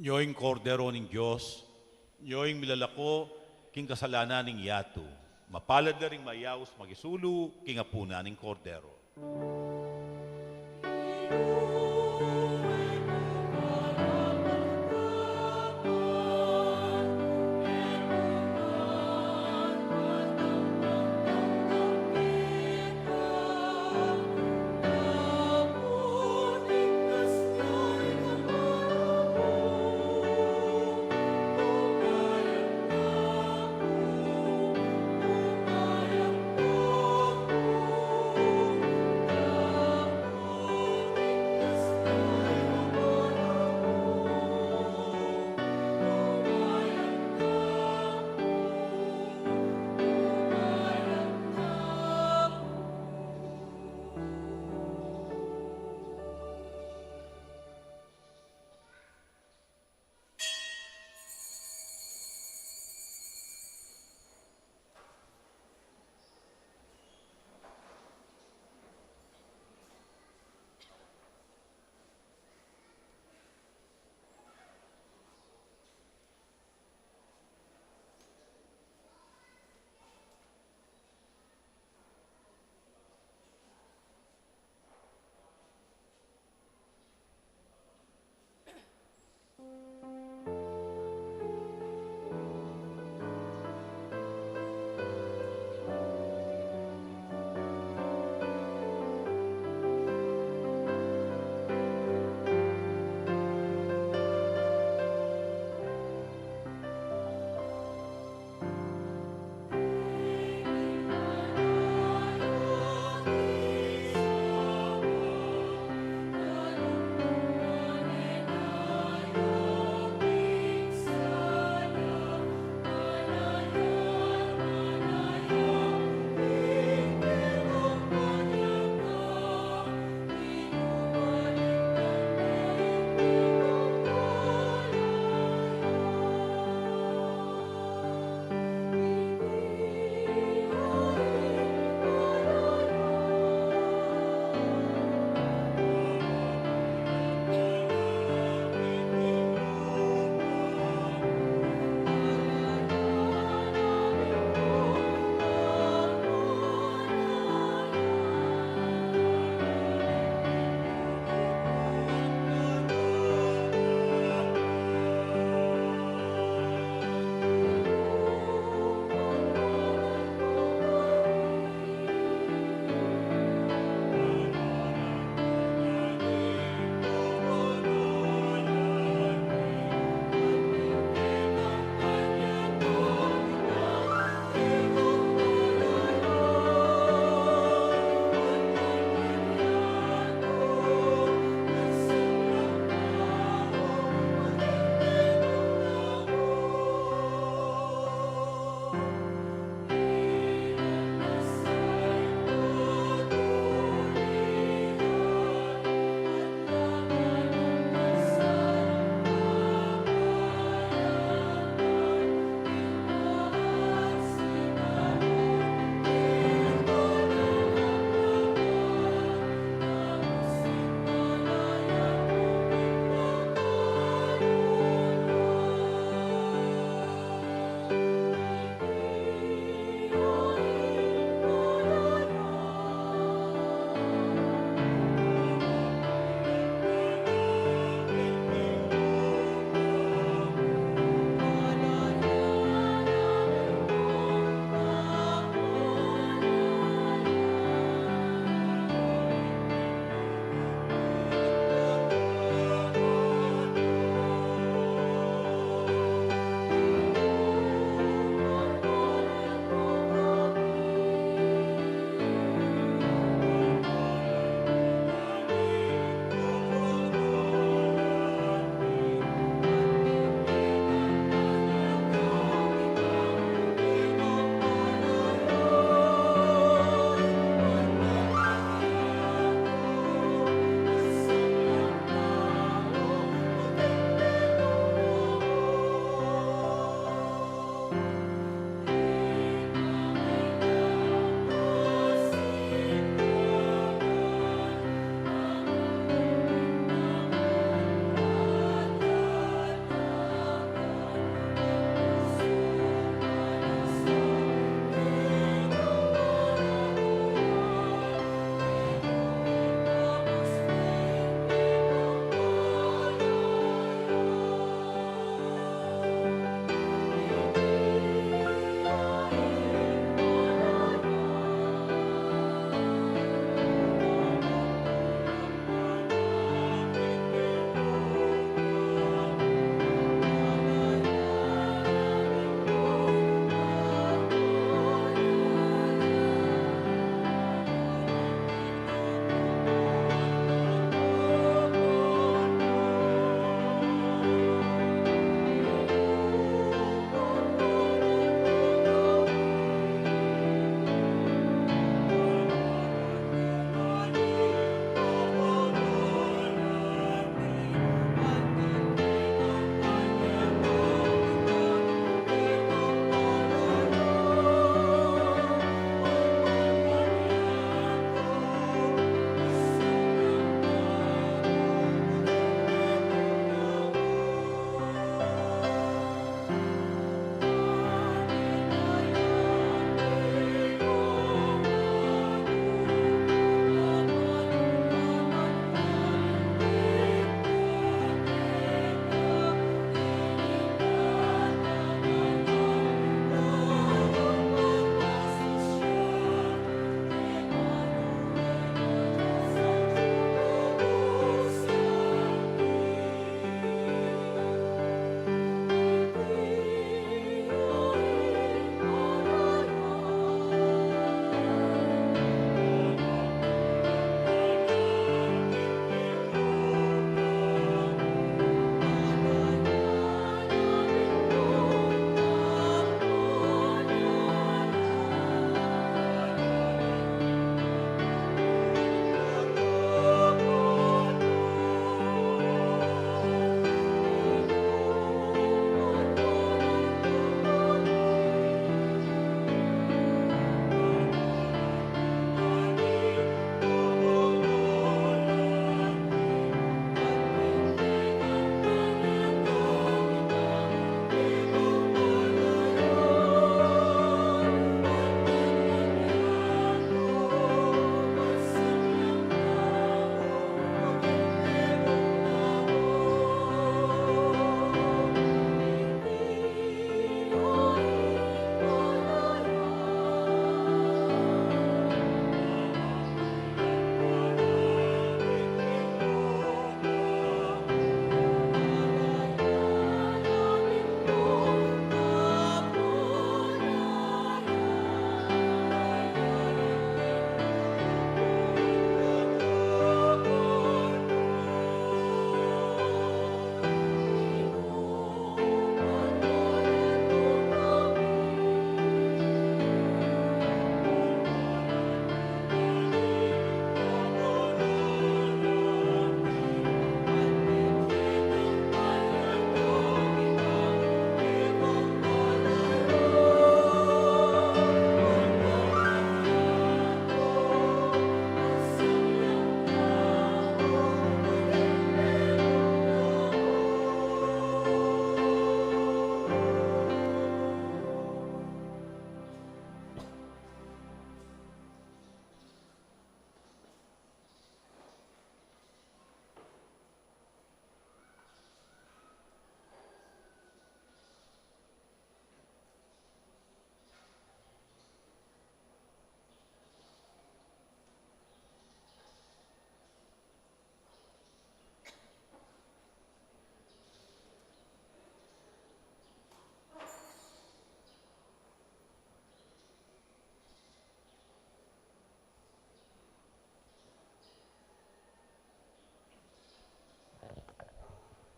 Nyo ing Kordero ning Dios, nyo ing milalako king kasalanan ning yatu. Mapalad la ring mayaus makisulu king apunan ning Kordero.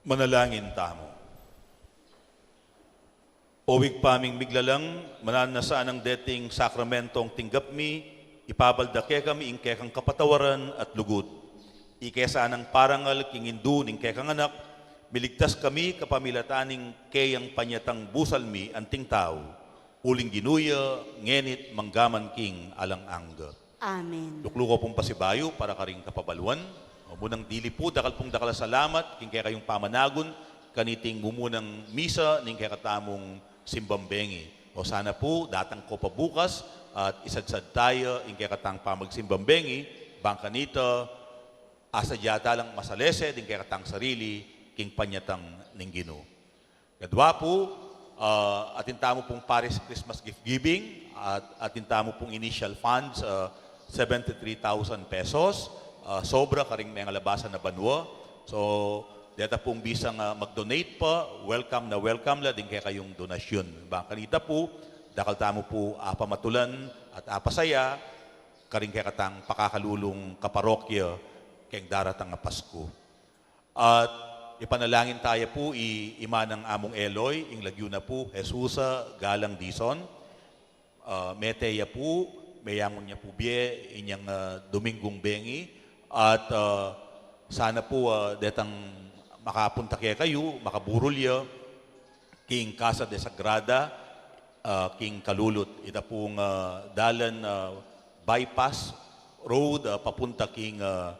Manalangin tamu. O Ibpa ming miglalang, mananu na sanang deting sakramentong tinggap mi, ipabalda kekami ing kekang kapatawaran at lugud. Ike sanang parangal king Indu ning kekang Anak, miligtas kami kapamilatan ning keyang panyatang busal mi anting tau, uling Ginu ya, ngeni't manggaman king alang angga. Amen. Lukluku pung pasibayu para karing kapabaluan. O munang dili pu, dakal pung dakal a salamat king kekayung pamanagun kaniting mumunang misa ning kekatamung simbang bengi. O sana pu, datang ko pa bukas at isadsad taya ing kekatang pamagsimbang bengi, bang kanita, asadya ta lang masalese ding kekatang sarili king panyatang ning Ginu. Kadwa pu, ah, atin tamu pung Parish Christmas Gift Giving, at atin tamu pung initial funds, ah, seventy-three thousand pesos, ah, sobra karing mengalabasan a banua. So, deta pung bisang, ah, mag-donate pa, welcome na welcome la ding kekayung donasyun. Bang kanita pu, dakal tamu pu apamatulan at apasaya karing kekatang pakakalulung kaparokya keng daratang a Pasku. At ipanalangin taya pu i, i manang Amung Eloy, ing lagyu na pu, Jesusa Galang Dizon. Ah, mete ya pu, meyangun ya pu bie inyang, ah, Dominggung bengi. At, ah, sana pu, ah, detang makapunta kekayu, makaburul ya king Casa de Sagrada, ah, king Calulut. Ita pung, ah, dalan, ah, bypass road, ah, papunta king, ah,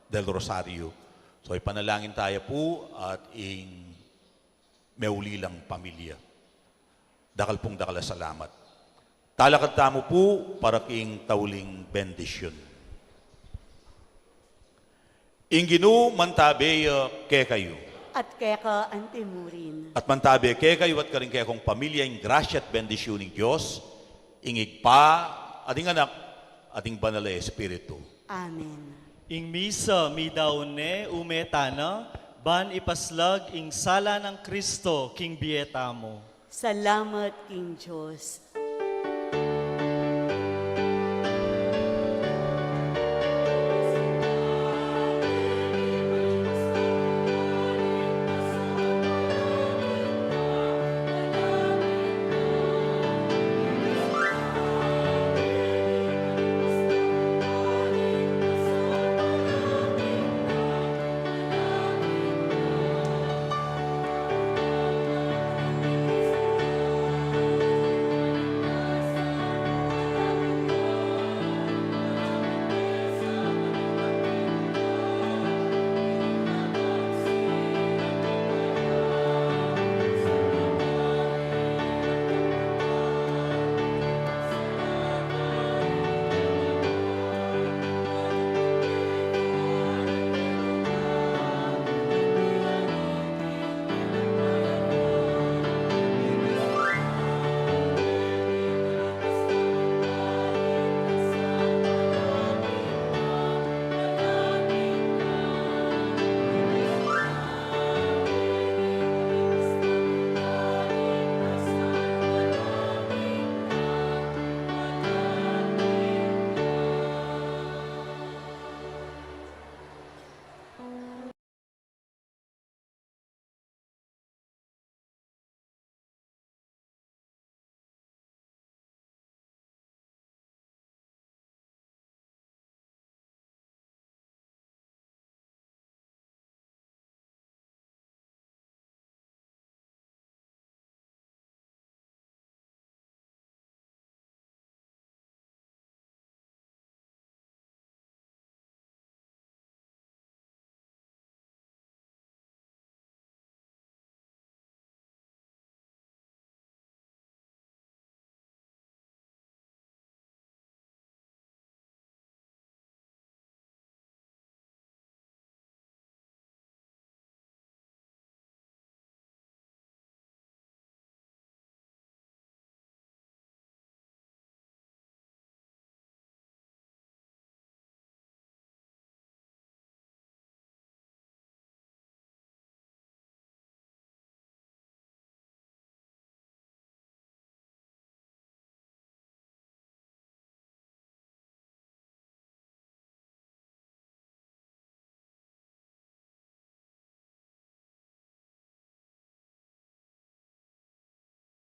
Del Rosario. So, ipanalangin taya pu at ing meuli lang pamilya. Dakal pung dakal a salamat. Talakad tamu pu para king tauling bendisyun. Ing Ginu mantabe ya kekayu. At keka antimurin. At mantabe kekayu at karing kekong pamilya ing grasya at bendisyun ning Dios, ing Ibpa, at ing Anak, at ing Banal a Espiritu. Amen. Ing misa midaun ne, ume tana, ban ipaslag ing sala nang Kristo king bie tamu. Salamat king Dios.